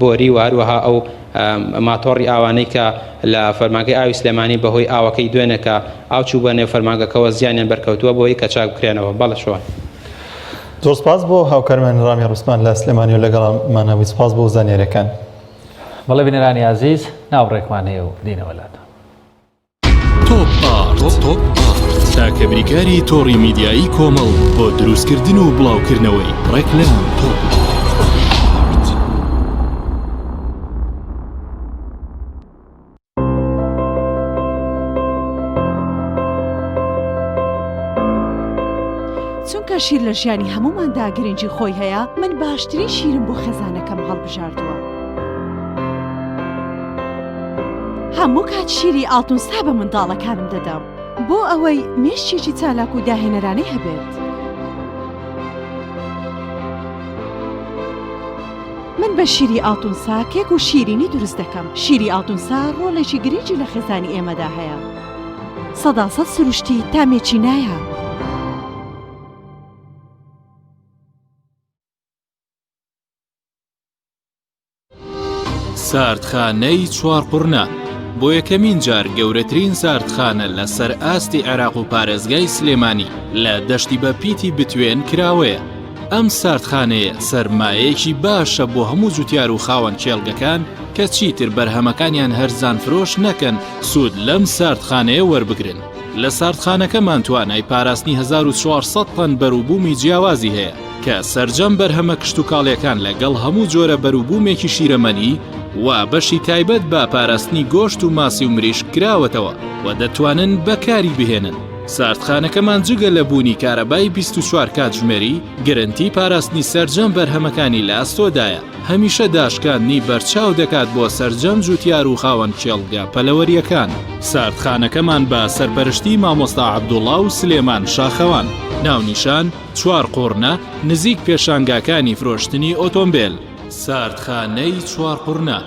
بۆری و هەروەها ئەو ماتۆڕی ئاوانەی کە لە فەرمانگەی ئاوی سلێمانی بەهۆی ئاوەکەی دوێنێ کە ئاو چوو بە نێو فەرمانگەکەوە زیانیان بەرکەوتووە بۆی کە چاک بکرێنەوە. بەڵێ شوان. زۆر سپاس بۆ هاوکارمان ڕامی ڕوسمان لە سلێمانی و لەگەڵمانە بووی سپاس بۆ زانیاریەکان. بەڵێ بینەرانی ئازیز ناوبڕێکمان هەیە و دێینەوە لاتان. تۆپ ئارت تاکە بریکاری تۆڕی میدیایی کۆمەڵ بۆ دروستکردن و بڵاوکردنەوەی ڕێکلام. تۆپ ئارت. چونکە شیر لە ژیانی هەمووماندا گرنگی خۆی هەیە، من باشترین شیرم بۆ خێزانەکەم هەڵبژاردووە. هەموو کات شیری ئاڵتونسا بە منداڵەکانم دەدەم بۆ ئەوەی مێشکێکی چالاک و داهێنەرانەی هەبێت. من بە شیری ئاڵتونسا کێک و شیرینی دروست دەکەم. شیری ئاڵتونسا ڕۆڵێکی گرنگی لە خێزانی ئێمەدا هەیە. سەداسەد سروشتی تامێکی نایاب. ساردخانەی چوارقوڕنە بۆ یەکەمین جار گەورەترین ساردخانە لە سەر ئاستی عێراق و پارێزگای سلێمانی لە دەشتی بە پیتی بتوێن کراوەیە. ئەم ساردخانەیە سەرمایەیەکی باشە بۆ هەموو جوتیار و خاوەن کێڵگەکان کە چیتر بەرهەمەکانیان هەرزان فرۆش نەکەن سوود لەم ساردخانەیە وەربگرن. لە ساردخانەکەمان توانای پاراستنی 1400 تەن بەروبوومی جیاوازی هەیە کە سەرجەم بەرهەمە کشتوکاڵیەکان لەگەڵ هەموو جۆرە بەروبوومێکی شیرەمەنی و بەشی تایبەت بە پاراستنی گۆشت و ماسی و مریشک کراوەتەوە و دەتوانن بەکاری بهێنن. ساردخانەکەمان جگە لە بوونی کارەبای 24 کاتژمێری، گرنتی پاراستنی سەرجەم بەرهەمەکانی لە ئەستۆدایە، هەمیشە داشکاندنی بەرچاو دەکات بۆ سەرجەم جوتیار و خاوەن کێڵگە پەلەوەرییەکان. ساردخانەکەمان بە سەرپەرشتی مامۆستا عەبدوڵا و سلێمان شاخەوان. ناونیشان، چوارقوڕنە، نزیک پێشانگاکانی فرۆشتنی ئۆتۆمبێل. ساردخانەی چوارقوڕنە.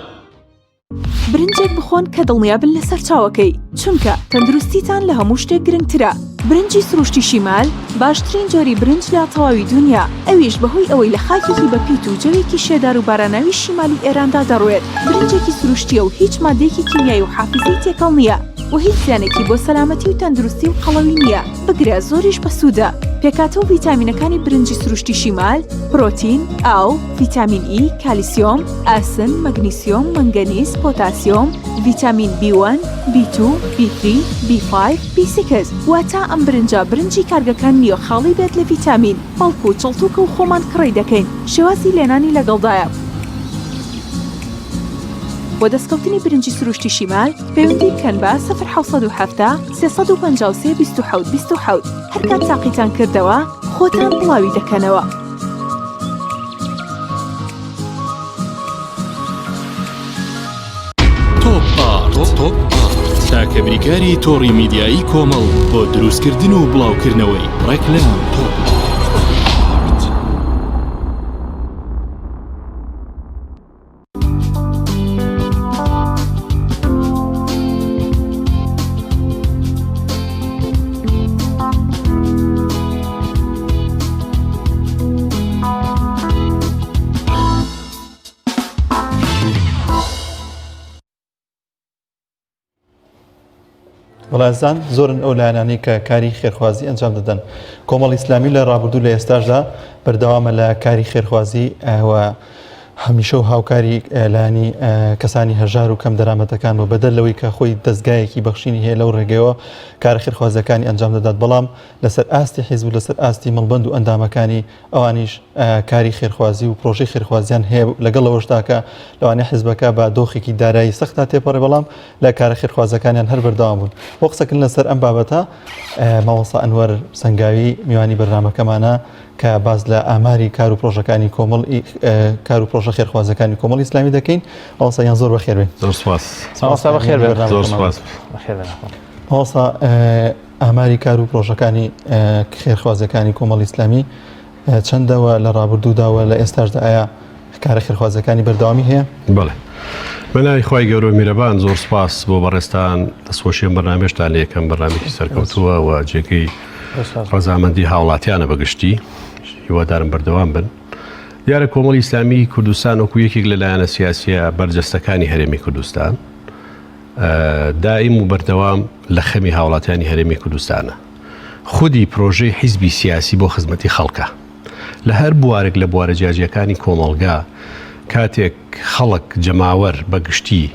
برنجێک بخۆن کە دڵنیابن لە سەرچاوەکەی، چونکە تەندروستیتان لە هەموو شتێک گرنگترە. برنجی سروشتی شیمال باشترین جۆری برنج لە تەواوی دونیا، ئەویش بەهۆی ئەوەی لە خاکێکی بەپیت و جەوێکی شێدار و باراناوی شیمالی ئێراندا دەڕوێت، برنجێکی سروشتییە و هیچ ماددەیەکی کیمیایی و حافیزەی تێکەڵ نییە و هیچ زیانێکی بۆ سەلامەتی و تەندروستی و قەڵەوی نییە. بگرە زۆریش بەسوودە. پێکهاتە و ڤیتامینەکانی برنجی سروشتی شیمال، پرۆتین، ئاو، ڤیتامین ئی، کالیسیۆم، ئاسن، مەگنیسیۆم، مەنگەنیز، پۆتاسیۆم، ڤیتامین بی وەن، بی تو، بی تری، بی فایڤ، بی سیکس. واتە ئەم برنجە برنجی کارگەکان نییە خاڵی بێت لە ڤیتامین، بەڵکو چڵتوکە و خۆمان کڕی دەکەین، شێوازی لێنانی لەگەڵدایە. بۆ دەستکەوتنی برنجی سروشتی شیمال پەیوەندی بکەن بە، سفر 770 353 27 27، هەرکات تاقیتان کردەوە خۆتان بڵاوی دەکەنەوە. تۆپ ئارت تاکە بریکاری تۆڕی میدیایی کۆمەڵ بۆ دروستکردن و بڵاوکردنەوەی ڕێکلام. تۆپ ئارت. وڵاتان زۆرن ئەو لایەنانەی کە کاری خێرخوازی ئەنجام دەدەن کۆمەڵی ئیسلامی لە ڕابردوو لە ئێستاشدا بەردەوامە لە کاری خێرخوازی ئەوە. هەمیشە و هاوکاری لایەنی کەسانی هەژار و کەم دەرامەتەکان بووە بەدەر لەوەی کە خۆی دەزگایەکی بەخشینی هەیە لەو ڕێگەیەوە کارە خێرخوازیەکانی ئەنجام دەدات بەڵام لەسەر ئاستی حیزب و لەسەر ئاستی مەڵبەند و ئەندامەکانی ئەوانیش کاری خێرخوازی و پرۆژەی خێرخوازیان هەیە لەگەڵ ئەوەشدا کە لەوانەیە حیزبەکە بە دۆخێکی دارایی سەختا تێپەڕێ بەڵام لە کارە خێرخوازەکانیان هەر بەردەوام بوون. بۆ قسەکردن لەسەر ئەم بابەتە مامۆستا ئەنوەر سەنگاوی میوانی بەرنامەکەمانە کە باس لە ئاماری کار و پرۆژەکانی کۆمەڵ کار و پرۆژە خێرخوازەکانی کۆمەڵی ئیسلامی دەکەین. مامۆستا گیان زۆر بەخێر بێن. زۆر سپاس. مامۆستا بەخێر بێن. زۆر سپاس. بەخێر بێن. مامۆستا ئاماری کار و پرۆژەکانی خێرخوازەکانی کۆمەڵی ئیسلامی چەندە و لە ڕابردوودا و لە ئێستاشدا ئایا کارە خێرخوازەکانی بەردەوامی هەیە؟ بەڵێ. بە ناوی خوای گەورە و میرەبان زۆر سپاس بۆ بەڕێزتان دەستخۆشی ئەم بەرنامەیەشتان لێ یەکەم بەرنامەیەکی سەرکەوتووە و جێگەی ڕەزامەندی هاوڵاتیانە بە گشتی هیوادارم بەردەوام بن. دیارە کۆمەڵی ئیسلامی کوردستان وەکو یەکێک لە لایەنە سیاسیە بەرجەستەکانی هەرێمی کوردستان دایم و بەردەوام لە خەمی هاوڵاتیانی هەرێمی کوردستانە. خودی پرۆژەی حیزبی سیاسی بۆ خزمەتی خەڵکە. لە هەر بوارێک لە بوارە جیاجیاکانی کۆمەڵگا کاتێک خەڵک، جەماوەر بە گشتی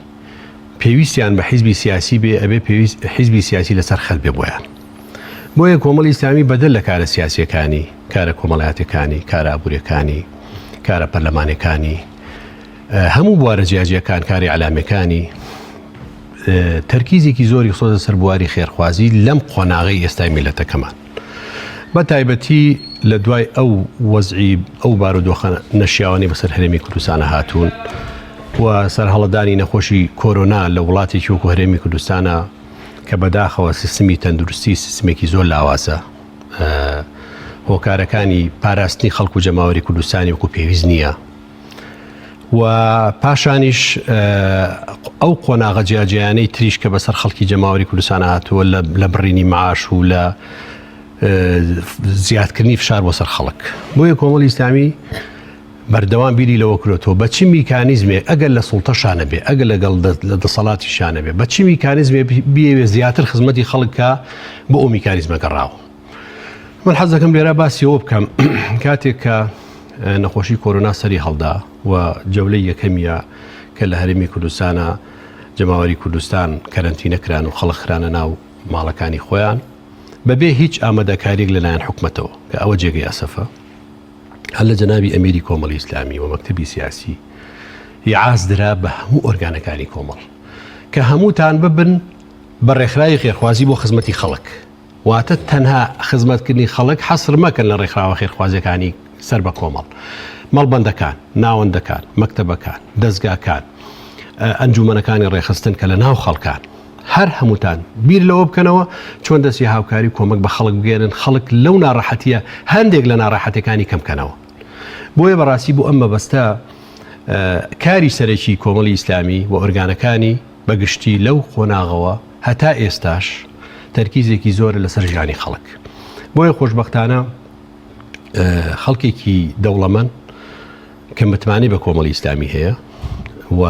پێویستیان بە حیزبی سیاسی بێ ئەبێ پێویست حیزبی سیاسی لەسەر خەت بێ بۆیان. بۆیە کۆمەڵی ئیسلامی بەدەر لە کارە سیاسیەکانی، کارە کۆمەڵایەتیەکانی، کارە ئابووریەکانی، کارە پەرلەمانیەکانی، هەموو بوارە جیاجیاکان، کاری ئیعلامیەکانی، تەرکیزێکی زۆری خستۆتە سەر بواری خێرخوازی لەم قۆناغەی ئێستای میلەتەکەمان بە تایبەتی لە دوای ئەو وەزعی ئەو بارودۆخە نەشیاوانی بەسەر هەرێمی کوردستانە هاتوون و سەرهەڵدانی نەخۆشی کۆرۆنا لە وڵاتێکی وەکو هەرێمی کوردستانە کە بەداخەوە سیستمی تەندروستی سیستمێکی زۆر لاوازە هۆکارەکانی پاراستنی خەڵک و جەماوەری کوردستانی وەکو پێویست نییە و پاشانیش ئەو قۆناغە جیاجیانەی تریش کە بەسەر خەڵکی جەماوەری کوردستان هاتووە لە بڕینی معاش و لە زیادکردنی فشار بۆ سەر خەڵک بۆیە کۆمەڵی ئیسلامی بەردەوام بیری لەوە کرێتەوە بە چ میکانیزمێک ئەگەر لە سوڵتەشانە بێ ئەگەر لەگەڵ لە دەسەڵاتی شانە بێ بە چ میکانیزمێ بیەوێ زیاتر خزمەتی خەڵکە بۆ ئەو میکانیزمە گەڕاوە من حەز دەکەم لێرە باسی ئەوە بکەم کاتێک کە نەخۆشی کۆرۆنا سەری هەڵدا و جەولەی یەکەمیە کە لە هەرێمی کوردستانە جەماوەری کوردستان کەرەنتینە کران و خەڵک خرانە ناو ماڵەکانی خۆیان بەبێ هیچ ئامادەکاریێک لەلایەن حکومەتەوە کە ئەوە جێگەی ئەسەفە هەر لە جەنابی ئەمیری کۆمەڵی ئیسلامی و مەکتەبی سیاسی یعاز درا بە هەموو ئۆرگانەکانی کۆمەڵ کە هەمووتان ببن بە ڕێکخراوی خێرخوازی بۆ خزمەتی خەڵک واتە تەنها خزمەتکردنی خەڵک حەسر مەکەن لە ڕێکخراوە خێرخوازیەکانی سەر بە کۆمەڵ، مەڵبەندەکان، ناوەندەکان، مەکتەبەکان، دەزگاکان، ئەنجومەنەکانی ڕێکخستن کە لە ناو خەڵکان. هەر هەمووتان بیر لەوە بکەنەوە چۆن دەستی هاوکاری و کۆمەک بە خەڵک بگەیەنن، خەڵک لەو ناڕەحەتیە هەندێک لە ناڕەحەتیەکانی کەم کەنەوە. بۆیە بەڕاستی بۆ ئەم مەبەستە کاری سەرەکی کۆمەڵی ئیسلامی و ئۆرگانەکانی بە گشتی لەو قۆناغەوە هەتا ئێستاش تەرکیزێکی زۆرە لەسەر ژیانی خەڵک. بۆیە خۆشبەختانە خەڵکێکی دەوڵەمەند کە متمانەی بە کۆمەڵی ئیسلامی هەیە و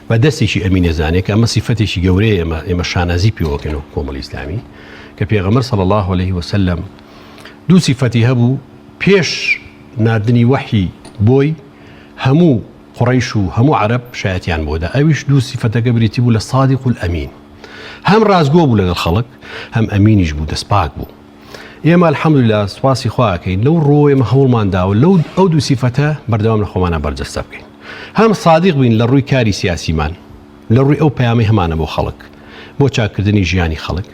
بە دەستێکی ئەمینە زانێت کە ئەمە سیفەتێکی گەورەیە ئێمە ئێمە شانازی پێوەکەن و کۆمەڵی ئیسلامی کە پێغەمبەر صلی الله علیه وسلم دوو سیفەتی هەبوو پێش ناردنی وەحی بۆی هەموو قوڕەیش و هەموو عەرەب شایەتیان بۆ دا، ئەویش دوو سیفەتەکە بریتی بوو لە صادق الامین، هەم ڕاستگۆ بوو لەگەڵ خەڵک، هەم ئەمینیش بوو، دەستپاک بوو. ئێمە الحمدللە سوپاسی خوا ئەکەین لەو ڕووەوە ئێمە هەوڵمان داوە لەو ئەو دوو سیفەتە بەردەوام لە خۆمانا بەرجەستە بکەین. هەم سادیق بین لە ڕووی کاری سیاسیمان، لە ڕووی ئەو پەیامەی هەمانە بۆ خەڵک، بۆ چاککردنی ژیانی خەڵک،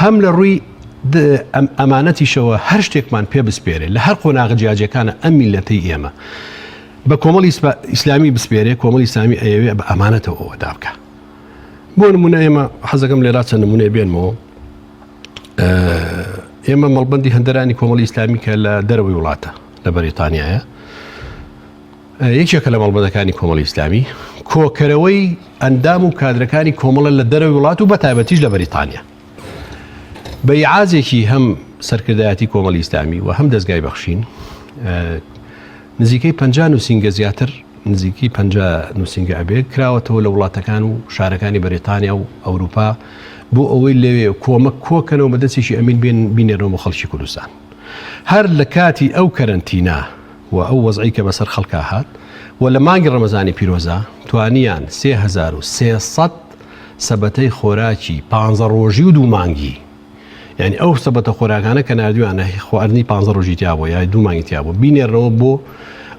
هەم لە ڕووی ئەمانەتیشەوە هەر شتێکمان پێ بسپێرێ لە هەر قۆناغە جیاجیەکانە ئەم میللەتەی ئێمە بە کۆمەڵی ئیسلامی بسپێرێ کۆمەڵی ئیسلامی ئەیەوێ بە ئەمانەتەوە ئەوە دابکە بۆ نمونە ئێمە حەزەکەم لێرا چەند نمونەیە بێنمەوە ئێمە مەڵبندی هەندەرانی کۆمەڵی ئیسلامی کە لە دەرەوەی وڵاتە لە بەریتانیایە یەکێکە لە مەڵبەندەکانی کۆمەڵی ئیسلامی کۆکەرەوەی ئەندام و کادرەکانی کۆمەڵە لە دەرەوەی وڵات و بە تایبەتیش لە بەریتانیا بە ئیعازێکی هەم سەرکردایەتی کۆمەڵی ئیسلامی و هەم دەزگای بەخشین نزیکەی 50 نووسینگە زیاتر نزیکی 50 نووسینگە ئەبێ کراوەتەوە لە وڵاتەکان و شارەکانی بەریتانیا و ئەوروپا بۆ ئەوەی لەوێ کۆمەک کۆکەنەوە بە دەستێکی ئەمین بێن بینێرنەوە بۆ خەڵکی کوردستان هەر لە کاتی ئەو کەرەنتینا و ئەو وەزعی کە بەسەر خەڵکا هات و لە مانگی ڕەمەزانی پیرۆزا توانیان 3300 سەبەتەی خۆراکی پانزە ڕۆژی و دوو مانگی یعنی ئەو سەبەتە خۆراکانە کە نردویانە خواردنی پانزە ڕۆژی تیا بوو یا دوو مانگی تیا بوو بینێرنەوە بۆ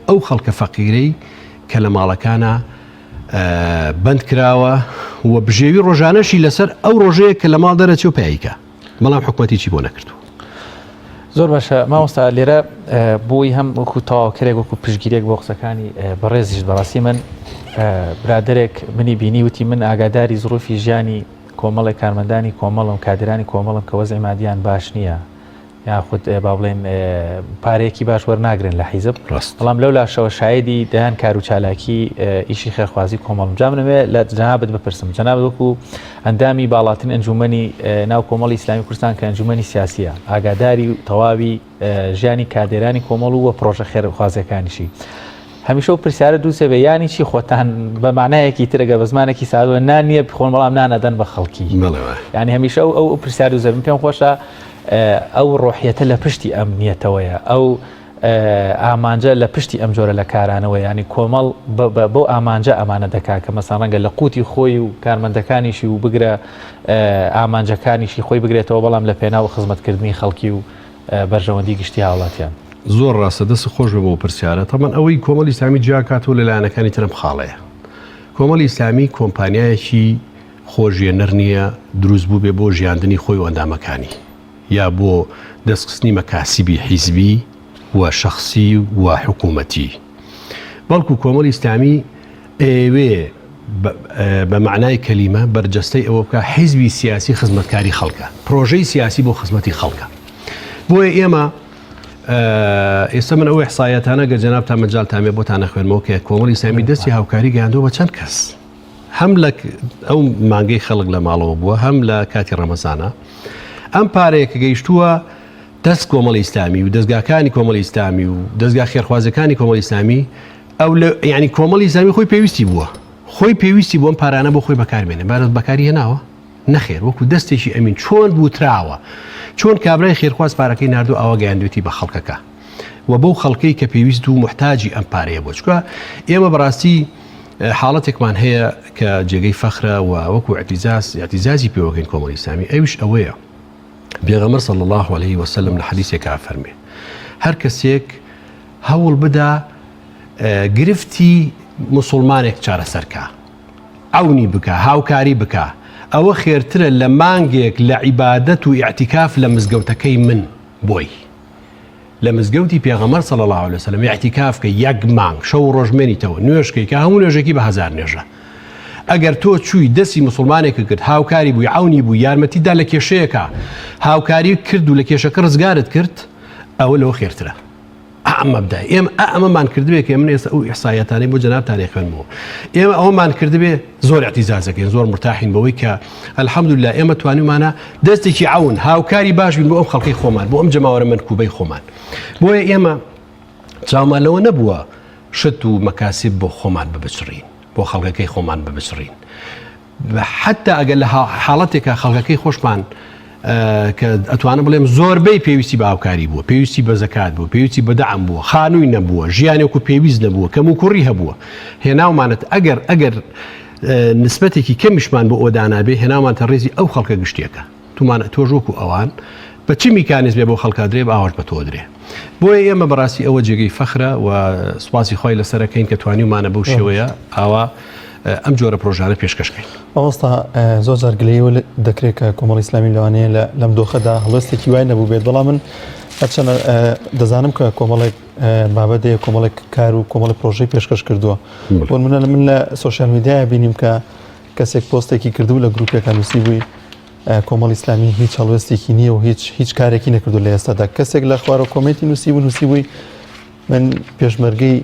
ئەو خەڵکە فەقیرەی کە لە ماڵەکانە بەند کراوە و بژێوی ڕۆژانەشی لەسەر ئەو ڕۆژەیە کە لە ماڵ دەرەچێ و پیایکە بەڵام حکومەتی چی بۆ نەکردو. زۆر باشە مامۆستا لێرە بۆی هەم وەکو تەواوکەرێک وەکو پشگیرێک بۆ قسەکانی بەڕێزیش بەڕاستی من برادێک منی بینی وتی من ئاگاداری زروفی ژیانی کۆمەڵێک کارمەندانی کۆمەڵم کادرانی کۆمەڵم کە وەزعی مادیان باش نییە یاخود با بڵێن پارەیەکی باش وەرناگرن لە حیزب بەڵام لەو لاشەوە شایدی دەیان کار و چالاکی ئیشی خێرخوازی کۆمەڵم جا منەوێ لە جەنابت بپرسم جەنابت وەکو ئەندامی باڵاترین ئەنجومەنی ناو کۆمەڵی ئیسلامی کوردستان کە ئەنجومەنی سیاسیە ئاگاداری و تەواوی ژیانی کادێرانی کۆمەڵ و پرۆژە خێرخوازیەکانیشی هەمیشە و پرسیارە دووسێ بێ یانی چی خۆتان بە معنایەکی ترەگە بە زمانێکی سادەوە نان نییە بخۆن بەڵام نانەدەن بە خەڵکی یعنی هەمیشە ئەو ئەو پرسیار و زەبم پێم خۆشە ئەو ڕۆحیەتە لە پشتی ئەم نیەتەوەیە ئەو ئامانجە لە پشتی ئەم جۆرە لە کارانەوە ینی کۆمەڵ بۆ ئامانجە ئەمانە دەکا کە مەسان ڕەنگە لە قوتی خۆی و کارمەندەکانیشی و بگرە ئامانجەکانیشی خۆی بگرێتەوە بەڵام لە پێناو خزمەتکردنی خەڵکی و بەرژەوەندی گشتی هاوڵاتیان. زۆر ڕاستە دەست خۆش بێ بۆ پرسیارە تەبەن ئەوەی کۆمەڵی ئیسلامی جیاکاتەوە لە لایەنەکانی ترم خاڵەیە کۆمەڵی ئیسلامی کۆمپانیایەکی خۆژیێنەر نییە دروست بووبێ بۆ ژیاندنی خۆی و ئەندامەکانی یا بۆ دەستخستنی مەکاسیبی حیزبی و شەخسی و حکوومەتی بەڵکو کۆمەڵی ئیسلامی ئەیەوێ بە مەعنای کەلیمە بەرجەستەی ئەوە بکە حیزبی سیاسی خزمەتکاری خەڵکە پرۆژەی سیاسی بۆ خزمەتی خەڵکە بۆیە ئێمە ئێستا من ئەو ئیحسایەتانە گەر جەنابتان مەجالتان بێ بۆتان نەخوێنمەوە کە کۆمەڵی ئیسلامی دەستی هاوکاری گەیاندووە بە چەند کەس هەم لە ئەو مانگەی خەڵک لە ماڵەوە بووە هەم لە کاتی ڕەمەزانە ئەم پارەیە کە گەیشتووە دەست کۆمەڵی ئیسلامی و دەستگاکانی کۆمەڵی ئیسلامی و دەستگا خێرخوازەکانی کۆمەڵی ئیسلامی ئەو لە یعنی کۆمەڵی ئیسلامی خۆی پێویستی بووە خۆی پێویستی بۆم پارانە بۆ خۆی بەکاربێنێ بارەت بەکاری هێناوە نەخێر وەکو دەستێکی ئەمین چۆن بوتراوە چۆن کابرای خێرخواز پارەکەی ناردو ئاوا گەیاندوێتی بە خەڵکەکە و بەو خەڵکەی کە پێویست و محتاجی ئەم پارەیە بۆ چکە ئێمە بەڕاستی حاڵەتێکمان هەیە کە جێگەی فەخرە و وەکو اعتزاز اعتزازی پێوەکەین کۆمەڵی ئیسلامی ئەویش ئەوەیە پێغەمبەر صلی الله علیه وسلم لە حەدیثێکا فەرمێ هەر کەسێک هەوڵ بدا گرفتی مسلمانێک چارەسەرکە عەونی بکا هاوکاری بکا ئەوە خێرترە لە مانگێک لە عیبادەت و ئیعتیکاف لە مزگەوتەکەی من بۆی لە مزگەوتی پێغەمبەر صلی الله علیه وسلم ئیعتیکاف کە یەک مانگ شەو و ڕۆژ مێنیتەوە نوێژکەی کە هەموو نوێژێکی بە هەزار نوێژە ئەگەر تۆ چووی دەستی مسلمانێک کرد هاوکاری بووی عونی بوو یارمەتی دا لە کێشەیەکە هاوکاری کرد و لە کێشەکە ڕزگارت کرد ئەوە لەوە خێرترە ئا مەبدای ئێمە ئا ئەمەمان کردبێ کە من ئێستا ئەو ئیحساییاتانەی بۆ جەنابتان ئەخوێنمەوە ئێمە ئەوەمان کردبێ زۆر اعتیزازەکەین زۆر مرتاحین بەوەی کە الحمدلله ئێمە توانیمانە دەستێکی عون هاوکاری باش بین بۆ ئەم خەڵکی خۆمان بۆ ئەم جەماوەرە مەنکوبەی خۆمان بۆیە ئێمە چاومان لەوە نەبووە شت و مەکاسب بۆ خۆمان ببچڕین بۆ خەڵکەکەی خۆمان ببچڕین حەتا ئەگەر لە حاڵەتێکا خەڵکەکەی خۆشمان کە ئەتوانم بڵێم زۆربەی پێویستی بە هاوکاری بووە پێویستی بە زەکات بوو پێویستی بە دەعم بووە خانووی نەبووە ژیانێک و پێویست نەبووە کەم و کوڕی هەبووە هێناومانەت ئەگەر ئەگەر نسبەتێکی کەمیشمان بۆ ئۆدانابێ هێناومانتە ڕێزی ئەو خەڵکە گشتیەکە تومانە تۆش وەکو ئەوان بە چ میکانیزمێ بۆ خەڵکا درێ بە ئاوەش بە تۆ درێ بۆیە ئێمە بەڕاستی ئەوە جێگەی فەخرە و سوپاسی خوای لەسەرەکەین کە توانیومانە بەو شێوەیە ئاوا ئەم جۆرە پرۆژانە پێشکەشکەین. مامۆستا زۆر جار گلەیی ئەوە دەکرێت کە کۆمەڵی ئیسلامی لەوانەیە لە لەم دۆخەدا هەڵوێستێکی وای نەبوو بێت بەڵام من هەرچەنە دەزانم کە کۆمەڵێک بابەت هەیە کۆمەڵێک کار و کۆمەڵی پرۆژەی پێشکەش کردووە بۆ منە لە من لە سۆشیال میدیایا بینیم کە کەسێک پۆستێکی کردبوو لە گروپێکا نووسیبووی کۆمەڵی ئیسلامی هیچ هەڵوێستێکی نییە و هیچ هیچ کارێکی نەکردو لە ئێستادا کەسێک لە خوارەوە comment ی نووسیبوو نووسیبووی من پێشمەرگەی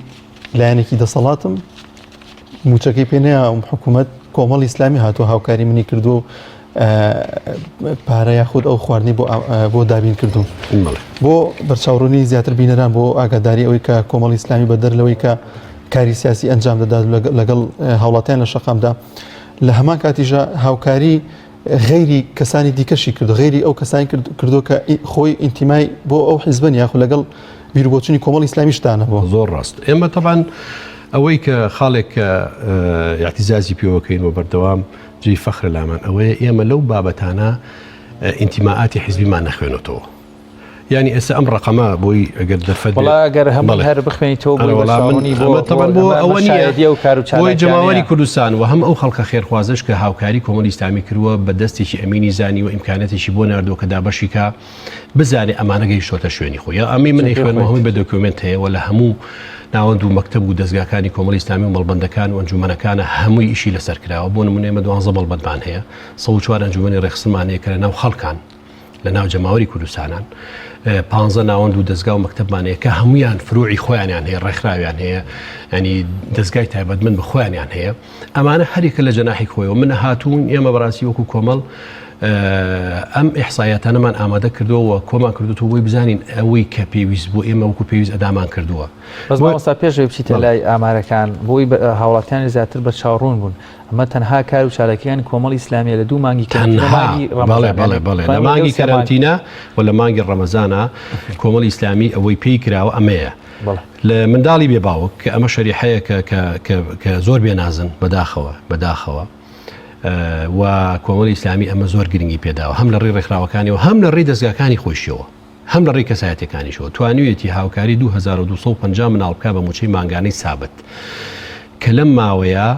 لایەنێکی دەسەڵاتم موچەکەی پێ نەیاوم حکوومەت کۆمەڵی ئیسلامی هاتووە هاوکاری منی کردو و پارە یاخود ئەو خواردنی بۆ بۆ دابین کردوم بۆ بەرچاوڕوونی زیاتر بینەران بۆ ئاگاداری ئەوەی کە کۆمەڵی ئیسلامی بەدەر لەوەی کە کاری سیاسی ئەنجام دەدات لەگەڵ هاوڵاتیان لە شەقامدا لە هەمان کاتیشا هاوکاری غەیری کەسانی دیکەشی کرد غەیری ئەو کەسانی کردو کە خۆی ئینتیمای بۆ ئەو حیزبن یاخود لەگەڵ بیربۆچونی کۆمەڵی ئیسلامیشدا نەبووە زۆر ڕاست ئێمە تەبان. ئەوەی کە خاڵێک کە ئیعتیزازی پێوەکەین و بەردەوام جێی فەخرە لامان ئەوەیە ئێمە لەو بابەتانە ئینتیمائاتی حیزبیمان نەخوێنێتەوە. یانی ئێستا ئەم ڕقەمە بۆی ئەگەر دەرفەت وڵا ئەگەر هەموو هەر بخوێنیتەوە بۆی بەرچاوڕوونی بۆ تەبەن بۆ ئەوە نییە و کار و بۆی جەماوەری کوردستان و هەم ئەو خەڵکە خێرخوازەش کە هاوکاری کۆمەڵی ئیسلامی کردووە بە دەستێکی ئەمینی زانی و ئیمکانەتێکی بۆ ناردووە کە دابەشی کا بزانێ ئەمانە گەیشتۆتە شوێنی خۆی یا ئەمەی من ئەیخوێنمەوە هەمووی بە دۆکیۆمێنت هەیە و لە هەموو ناوەند و مەکتەب و دەزگاکانی کۆمەڵی ئیسلامی و مەڵبەندەکان و ئەنجومەنەکانە هەمووی ئیشی لەسەر کراوە بۆ نمونە ئێمە دوانزە مەڵبەندمان هەیە 104 ئەنجومەنی ڕێکخستنمان هەیە کە لە ناو خەڵکان لە ناو جەماوەری کوردستانان پانزە ناوەند و دەزگا و مەکتەبمان هەیە کە هەمویان فروعی خۆیانیان هەیە ڕێکخراویان هەیە ینی دەزگای تایبەتمەند بە خۆیانیان هەیە ئەمانە هەریەکە لە جەناحی خۆیەوە من هاتوون ئێمە بەڕاستی وەکو کۆمەڵ ئەم ئیحسایاتانەمان ئامادە کردووە و کۆمان کردووە بۆی بزانین ئەوەی کە پێویست بۆ ئێمە وەکو پێویست ئەدامان کردووە. بەس مامۆستا پێش ئەوەی بچیتە لای ئامارەکان بۆی هاوڵاتیانی زیاتر بەرچاوڕوون بوون ئەمە تەنها کار و چالاکیانی کۆمەڵی ئیسلامیە لە دوو مانگی کەرەنتینە تەنها بەڵێ بەڵێ بەڵێ لە مانگی کەرەنتینە و لە مانگی ڕەمەزانە کۆمەڵی ئیسلامی ئەوەی پێی کراوە ئەمەیە لە منداڵی بێ باوک کە ئەمە شەریحەیەکە کە کە کە زۆر بێنازن بەداخەوە بەداخەوە و کۆمەڵی ئیسلامی ئەمە زۆر گرنگی پێداوە هەم لە ڕێی ڕێکخراوەکانیەوە هەم لە ڕێی دەزگاکانی خۆیشیەوە هەم لە ڕێی کەسایەتەکانیشەوە توانیویەتی هاوکاری 2250 مناڵ بکا بە موچەی مانگانەی سابت کە لەم ماوەیە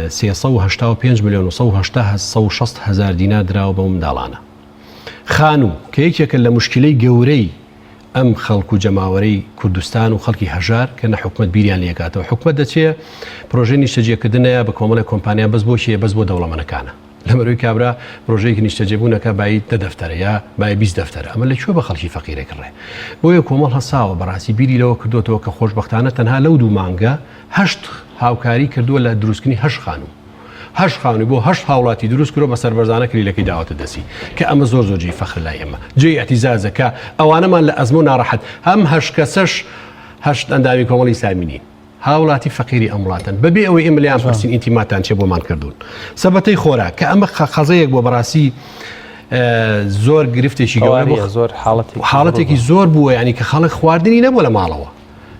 385 میلیۆن و 160 هزار دینار دراوە بەو منداڵانە. خانوو کە یەکێکە لە مشکلەی گەورەی ئەم خەڵک و جەماوەرەی کوردستان و خەڵکی هەژار کە نە حکومەت بیریان لێکاتەوە حکومەت دەچێ پرۆژەی نیشتەجێکردنەیە بە کۆمەڵێک کۆمپانیا بەس بۆ کێ بەس بۆ دەوڵەمەنەکانە لەمەروی کابرا پرۆژەیەکی نیشتەجێبوونەکە بایی دە دەفتەرە یا بای 20 دەفتەرە ئەمە لە کوێ بە خەڵکی فەقیرێک ڕێ بۆیە کۆمەڵ هەساوە بەڕاستی بیری لەوە کردوێتەوە کە خۆشببختانە تەنها لەو دوو مانگە هەشت هاوکاری کردووە لە دروستکردنی هەشت خانوو هەشت خانووی بۆ هەشت هاوڵاتی دروست کردوە بە سەربەرزانە کلیلەکەی داوەتە دەستی کە ئەمە زۆر زۆر جێی فەخرە لای ئێمە جێی ئیعتیزازە کە ئەوانەمان لە ئەزمۆ ناڕەحەت ئەم هەشت کەسەش هەشت ئەندامی کۆمەڵی ئیسلامی نین هاوڵاتی فەقیری ئەم وڵاتن بەبێ ئەوەی ئێمە لێیان پرسین ئینتیماتان چێ بۆمان کردوون سەبەتەی خۆراک کە ئەمە قەزەیەک بۆ بەڕاستی زۆر گرفتێکی گەورە بوو زۆر حاڵەتێکی زۆر بووە ینی کە خەڵک خواردنی نەبوو لە ماڵەوە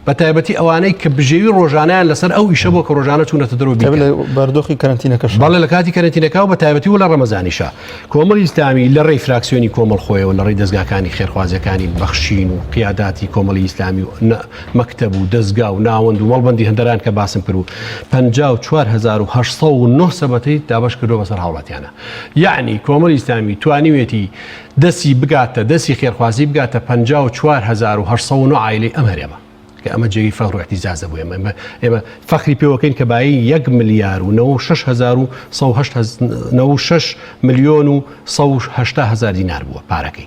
بە تایبەتی ئەوانەی کە بژێوی ڕۆژانەیان لەسەر ئەو ئیشە بۆ کە ڕۆژانە چوونەتە دەرەوە بیکەن. لە بارودۆخی کەرەنتینەکەش. بەڵێ لە کاتی کەرەنتینەکە و بە تایبەتی و لە ڕەمەزانیشا. کۆمەڵی ئیسلامی لە ڕێی فراکسیۆنی کۆمەڵ خۆیەوە لە ڕێی دەزگاکانی خێرخوازیەکانی بەخشین و قیاداتی کۆمەڵی ئیسلامی و مەکتەب و دەزگا و ناوەند و مەڵبەندی هەندەران کە باسم کرد و 54809 سەبەتەی دابەش کردووە بەسەر هاوڵاتیانە. یەعنی کۆمەڵی ئیسلامی توانیوێتی دەستی بگاتە دەستی خێرخوازی بگاتە 54809 عایلەی ئەم هەرێمە کە ئەمە جێگەی فەخر و ئیعتیزازە بۆ ئێمە ئێمە ئێمە فەخری پێوەکەین کە بایی 1 ملیار و 96 ملیۆن و 180 هزار دینار بووە پارەکەی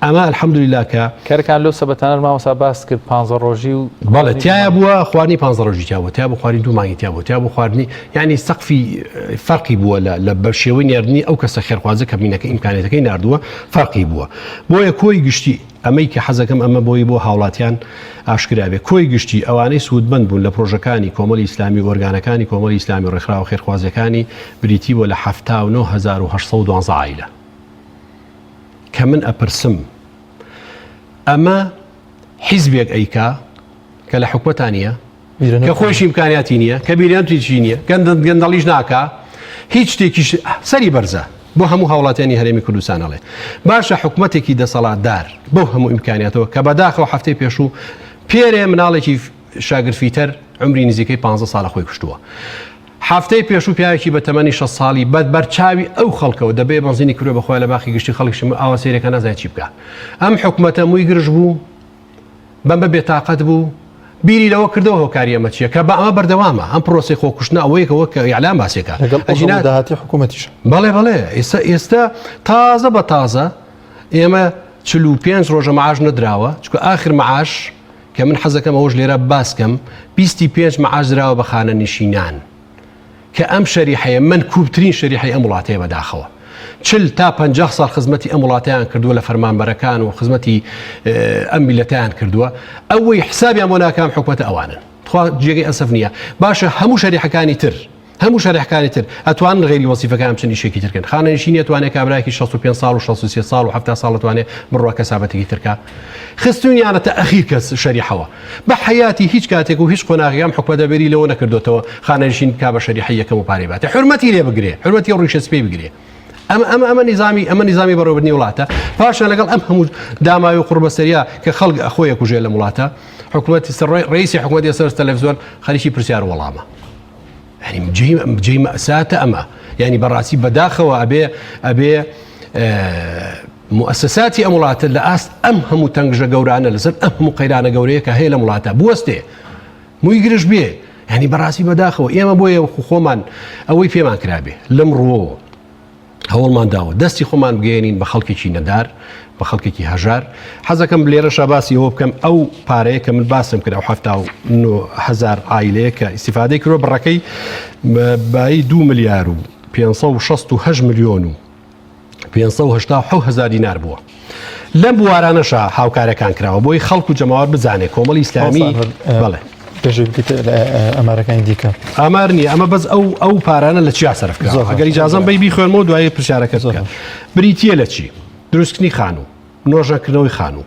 ئەمە الحمدلله کە کەرکان لەو سەبەتانەش مامۆستا باست کرد پانزە ڕۆژی و بەڵێ تایە بووە خواردنی پانزە ڕۆژی تیا بووە تیا بوو خواردنی دوو مانگی تیا بوو تیا بوو خواردنی یعنی سەقفی فەرقی بووە لە لە بە شێوەی نێردنی ئەو کەسە خێرخوازە کە بینەکە ئیمکانێتەکەی ناردووە فەرقی بووە بۆیە کۆی گشتی ئەمەی کە حەزەکەم ئەمە بۆی بۆ هاوڵاتیان ئاشکرا بێ کۆی گشتی ئەوانەی سوودمەند بوون لە پرۆژەکانی کۆمەڵی ئیسلامی و ئۆرگانەکانی کۆمەڵی ئیسلامی و ڕێکخراوە خێرخوازیەکانی بریتی بووە لە 79812 عایلە کە من ئەپرسم ئەمە حیزبێک ئەیکا کە لە حکومەتا نییە کە خۆیشی ئیمکانیاتی نییە کە بیرانتیشی نییە گەندەڵیش ناکا هیچ شتێکیش سەری بەرزە بۆ هەموو هاوڵاتیانی هەرێمی کوردستان ئەڵێ باشە حکومەتێکی دەسەڵاتدار بەو هەموو ئیمکانیاتەوە کە بەداخەوە هەفتەی پێشوو پێرێ مناڵێکی شاگرد فیتەر عومری نزیکەی پانزە ساڵە خۆی کوشتووە. هەفتەی پێشوو پیاوێکی بە تەمەنی 60 ساڵی بە بەرچاوی ئەو خەڵکەوە دەبێ بەنزینی کردووە بە خۆیان لە باخی گشتی خەڵکیش ئاوا سەیرەکە نازانێت چی بکا. ئەم حکومەتە مووی گرژ بوو، بەمە بێتاقەت بوو، بیری لەوە کردەوە هۆکاری ئەمە چییە کە بە ئەمە بەردەوامە ئەم پرۆسەی خۆکوشتنە ئەوەیە کە وەک ئیعلام باسێکە لەگەڵ ئەو هەموو داهاتی حکوومەتیش. بەڵێ بەڵێ ئێستا ئێستا تازە بە تازە ئێمە 45 ڕۆژە معاش نەدراوە چونکە ئاخر معاش کە من حەزەکەم ئەوەش لێرە باس کەم بیستی پێنج مەعاش دراوە بە خانەنشینان کە ئەم شەریحەیە مەنکوبترین شەریحەی ئەم وڵاتەیە بەداخەوە چل تا پەنجا ساڵ خزمەتی ئەم وڵاتیان کردووە لە فەرمانبەرەکان و خزمەتی ئەم میلەتیان کردووە ئەوەی حسابیان بۆ ناکام حکومەتە ئەوانن تخوا جێگەی ئەسەف نییە باشە هەموو شەریحەکانی تر. هەموو شەریحەکانی تر ئەتوانن غەیری وەزیفەکان بچن ئیشێکی تر کەن. خانەنشینی ئەتوانێ کابرایەکی 65 ساڵ و 63 ساڵ و 70 ساڵ ئەتوانێ بڕوا کەسابەتێکی تر کا. خستوونیانەتە ئەخیر کەس شەریحەوە. بە حەیاتی هیچ کاتێک و هیچ قۆناغێک ئەم حکومەتە بێری لەوە نەکردۆتەوە خانەنشین بکا بە شەریحەی یەکەم و پارەی باتێ. حورمەتی لێ بگرێ. حورمەتی ئەو ڕیشە سپیەی بگرێ. ئەمە ئەمە ئەمە نیزامی ئەمە نیزامی بەڕێوەبردنی وڵاتە. پاشان لەگەڵ ئەم هەموو داماوی و قوڕبەسەریە کە خەڵک خۆی ئەکوژێ لەم وڵاتە، حکومەتی سەر ڕئیسی حکومەتی سەر تەلەفزیۆن خەریکی پرسیار و وەڵامە. یعنی جێی جێی مەساتە ئەمە یعنی بەڕاستی بەداخەوە ئەبێ ئەبێ موسساتی ئەم وڵاتە لە ئاست ئەم هەموو تەنگژە گەورانە لەسەر ئەم هەموو قەیرانە گەورەیە کە هەیە لە وڵاتە بوەستێ مووی گرژ بێ یعنی بەڕاستی بەداخەوە ئێمە بۆیە خۆمان ئەوەی پێمان کرابێ لەم ڕووەوە هەوڵمان داوە دەستی خۆمان بگەیەنین بە خەڵکێکی نەدار، بە خەڵکێکی هەژار. حەزەکەم لێرەشا باسی ئەوە بکەم ئەو پارەیە کە من باسم کرد ئەو 79 هەزار عایلەیە کە ئیسیفادەی کردوە بڕەکەی بایی 2 ملیار و 568 ملیۆن و 587 هەزار دینار بووە. لەم بوارانەشا هاوکارەکان کراوە بۆی خەڵک و جەماوەر بزانێ کۆمەڵی ئیسلامی بەڵێ. پێشەوەی بکەیتە لە ئامارەکانی دیکە. ئامار نییە ئەمە بەس ئەو ئەو پارانە لە چیا سەرف کراوە ئەگەر ئیجازەم بەی بیخوێنمەوە دوایی پرسیارەکە بکە بریتییە لە چی دروستکردنی خانوو نۆژەنکردنەوەی خانوو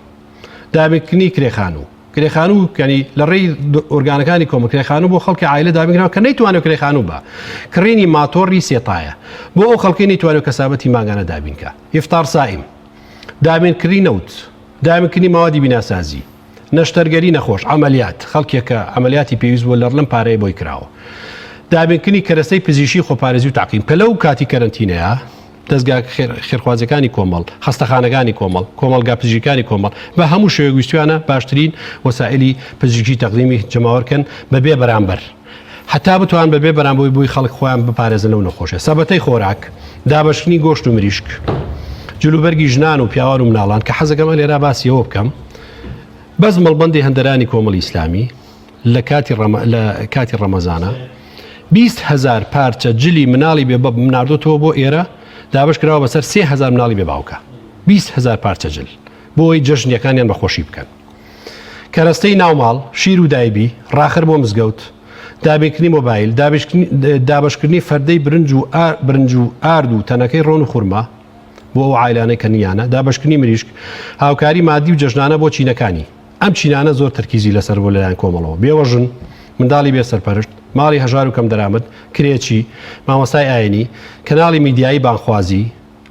دابینکردنی کرێخانوو کرێخانوو کەنی لە ڕێی ئۆرگانەکانی کۆمە کرێخانوو بۆ خەڵکی عایلە دابینکراوە کە نەیتوانێت کرێخانوو بە کڕینی ماتۆڕی سێتایە بۆ ئەو خەڵکی نەیتوانێت کەسابەتی مانگانە دابینکە ئیفتار سائیم دابینکردنی نەوت دابینکردنی مەوادی بیناسازی نەشتەرگەری نەخۆش، عەمەلیات، خەڵکێک کە عەمەلیاتی پێویست بووە لە لەم پارەیە بۆی کراوە. دابینکردنی کەرەستەی پزیشکی خۆپارێزی و تەعقیم کە لەو کاتی کەرەنتینەیە دەزگا خێرخوازیەکانی کۆمەڵ، خەستەخانەکانی کۆمەڵ، کۆمەڵگا پزیشکانی کۆمەڵ بە هەموو شێوەیەک ویستویانە باشترین وەسائیلی پزیشکی تەقدیمی جەماوەر کەن بە بێ بەرامبەر. هەتا بتوان بە بێ بەرامبەر بۆی خەڵک خۆیان بپارێزن لەو نەخۆشیە. سەبەتەی خۆراک، دابەشکردنی گۆشت و مریشک، جلوبەرگی ژنان و پیاوان و مناڵان کە حەزەکەم لێرە باسی ئەوە بکەم بەس مەڵبەندی هەندەرانی کۆمەڵی ئیسلامی لە کاتی ڕەمە لە کاتی ڕەمەزانە 20 هزار پارچە جلی مناڵی بێ ناردۆتەوە بۆ ئێرە دابش کراوە بەسەر 3 هزار مناڵی بێ باوکە 20 هزار پارچە جل بۆی جەژنیەکانیان بەخۆشی بکەن. کەرەستەی ناوماڵ، شیر و دایبی، ڕاخەر بۆ مزگەوت، دابینکردنی مۆبایل، دابەشکردنی فەردەی برنج و برنج و ئارد و تەنەکەی ڕۆن و خورما بۆ ئەو عایلانەی کە نییانە، دابەشکردنی مریشک، هاوکاری مادی و جەژنانە بۆ چینەکانی. ئەم چینانە زۆر تەرکیزی لەسەر بوو لەلایەن کۆمەڵەوە، بێوەژن، منداڵی بێ سەرپەرشت، ماڵی هەژار و کەمدەرامەت، کرێچی، مامۆستای ئاینی، کەناڵی میدیایی بانگخوازی،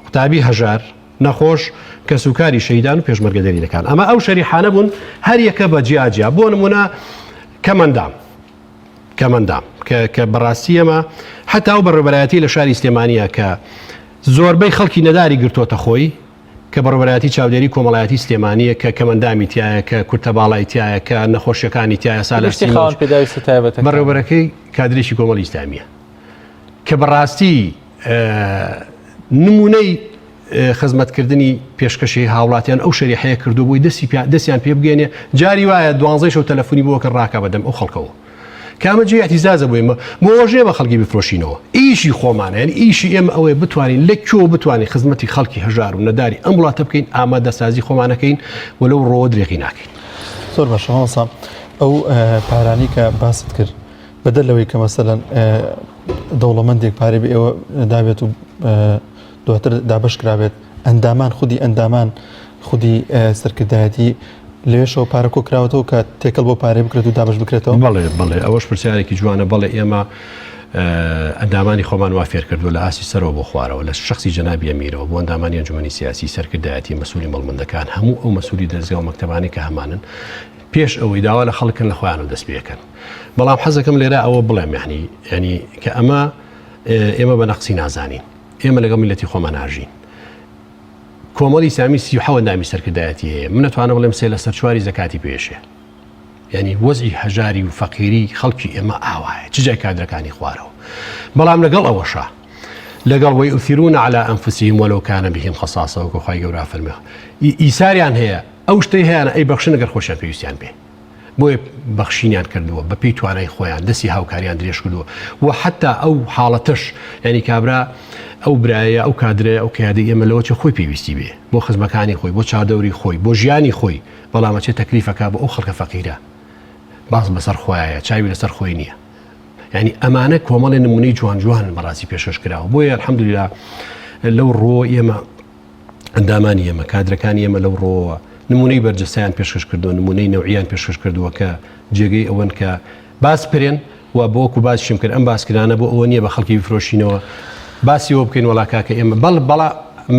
قوتابی هەژار، نەخۆش، کەسوکاری شەهیدان و پێشمەرگە دێرینەکان. ئەمە ئەو شەریحانە بوون هەر یەکە بە جیا جیا. بۆ نمونە کەمەندام کەمەندام کە کە بەڕاستی ئەمە حتا ئەو بەڕێوەبەرایەتی لە شاری سلێمانیە کە زۆربەی خەڵکی نەداری گرتۆتە خۆی کە بەڕێوەبەرایەتی چاودێری کۆمەڵایەتی سلێمانیە کە کەمەندامی تایە کە کورتە باڵای تایە کە نەخۆشیەکانی تایە سالارسی خاوەن پێداویستە تایبەتەکان بەڕێوەبەرەکەی کادرێکی کۆمەڵی ئیسلامیە کە بەڕاستی نمونەی خزمەتکردنی پێشکەشی هاوڵاتیان ئەو شەریحەیە کردو بۆی دەستی دەستیان پێ بگەێنێ جاری وایە دوانزەی شەو تەلەفۆنی بۆ کە ڕاکە بەدەم ئەو خەڵکەوە کامە جێ اعتزازە بۆ ئێمە بۆ ڕۆژێ بە خەڵکی بفرۆشینەوە ئیشی خۆمانە یعنی ئیشی ئێمە ئەوەیە بتوانین لە کوێ بتوانین خزمەتی خەڵکی هەژار و نەداری ئەم وڵاتە بکەین ئامادەسازی خۆمانەکەین و لەو ڕۆوە درێغی ناکەین. زۆر باشە مامۆستا ئەو پارانەی کە باست کرد بەدەر لەوەی کە مەسەلەن دەوڵەمەندێک پارەی بە ئێوە دابێت و دواتر دابش کرابێت ئەندامان خودی ئەندامان خودی سەرکردایەتی لەوێشەوە پارە کۆ کراوەتەوە کە تێکەڵ بۆ پارەی بکرێت و دابش بکرێتەوە بەڵێ بەڵێ ئەوەش پرسیارێکی جوانە بەڵێ ئێمە ئەندامانی خۆمان وا فێر کردووە لە ئاستی سەرەوە بۆ خوارەوە لە شخصی جەنابی ئەمیرەوە بۆ ئەندامانی ئەنجومەنی سیاسی سەرکردایەتی مەسولی مەڵبەندەکان هەموو ئەو مەسولی دەزگا و مەکتەبانەی کە هەمانن پێش ئەوەی داوا لە خەڵکن لە خۆیانەوە دەست پێکەن بەڵام حەزەکەم لێرە ئەوە بڵێم یعنی ینی کە ئەمە ئێمە بە نەقسی نازانین ئێمە لەگەڵ میلەتی خۆمان ناژین کۆمەڵی ئیسلامی 37 ئەندامی سەرکردایەتی هەیە من نەتوانم بڵێم سێ لەسەر چواری زەکاتی پێشێ یعنی وەزعی هەژاری و فەقیری خەڵکی ئێمە ئاوایە چ جای کادرەکانی خوارەوە بەڵام لەگەڵ ئەوەشا لەگەڵ ويؤثرون على أنفسهم ولو كان بهم خصاصة وەکو خوای گەورە فەرمی ئیساریان هەیە ئەو شتەی هەیانە ئەی بەخشن گەر خۆشیان پێویستیان بێ بۆیە بەخشینیان کردووە بە پێی توانای خۆیان دەستی هاوکاریان درێژ کردووە و حتا ئەو حاڵەتەش یعنی کابرا ئەو برایە ئەو کادرەیە ئەو قیادەی ئێمە لەوە چێ خۆی پێویستی بێ بۆ خزمەکانی خۆی بۆ چاردەوری خۆی بۆ ژیانی خۆی بەڵام ئەچێ تەکلیفەکە بۆ ئەو خەڵکە فەقیرە باز بەسەر خۆیە چاوی لەسەر خۆی نییە. ینی ئەمانە کۆمەڵی نمونەی جوان جوان بەڕاستی پێشکەش کراوە بۆیە الحمدلله لەو ڕۆ ئێمە ئەندامانی ئێمە کادرەکانی ئێمە لەو ڕۆوە نمونەی بەرجەستەیان پێشکەش کردووە نمونەی نەوعیان پێشکەش کردووە کە جێگەی ئەوەن کە باس بکرێن و بۆ وەکو باسیشم کرد ئەم باسکردانە بۆ ئەوە نییە بە خەڵکی بفرۆشینەوە باسی ئەوە بکەین وەڵا کاکە ئێمە بەڵ بەڵا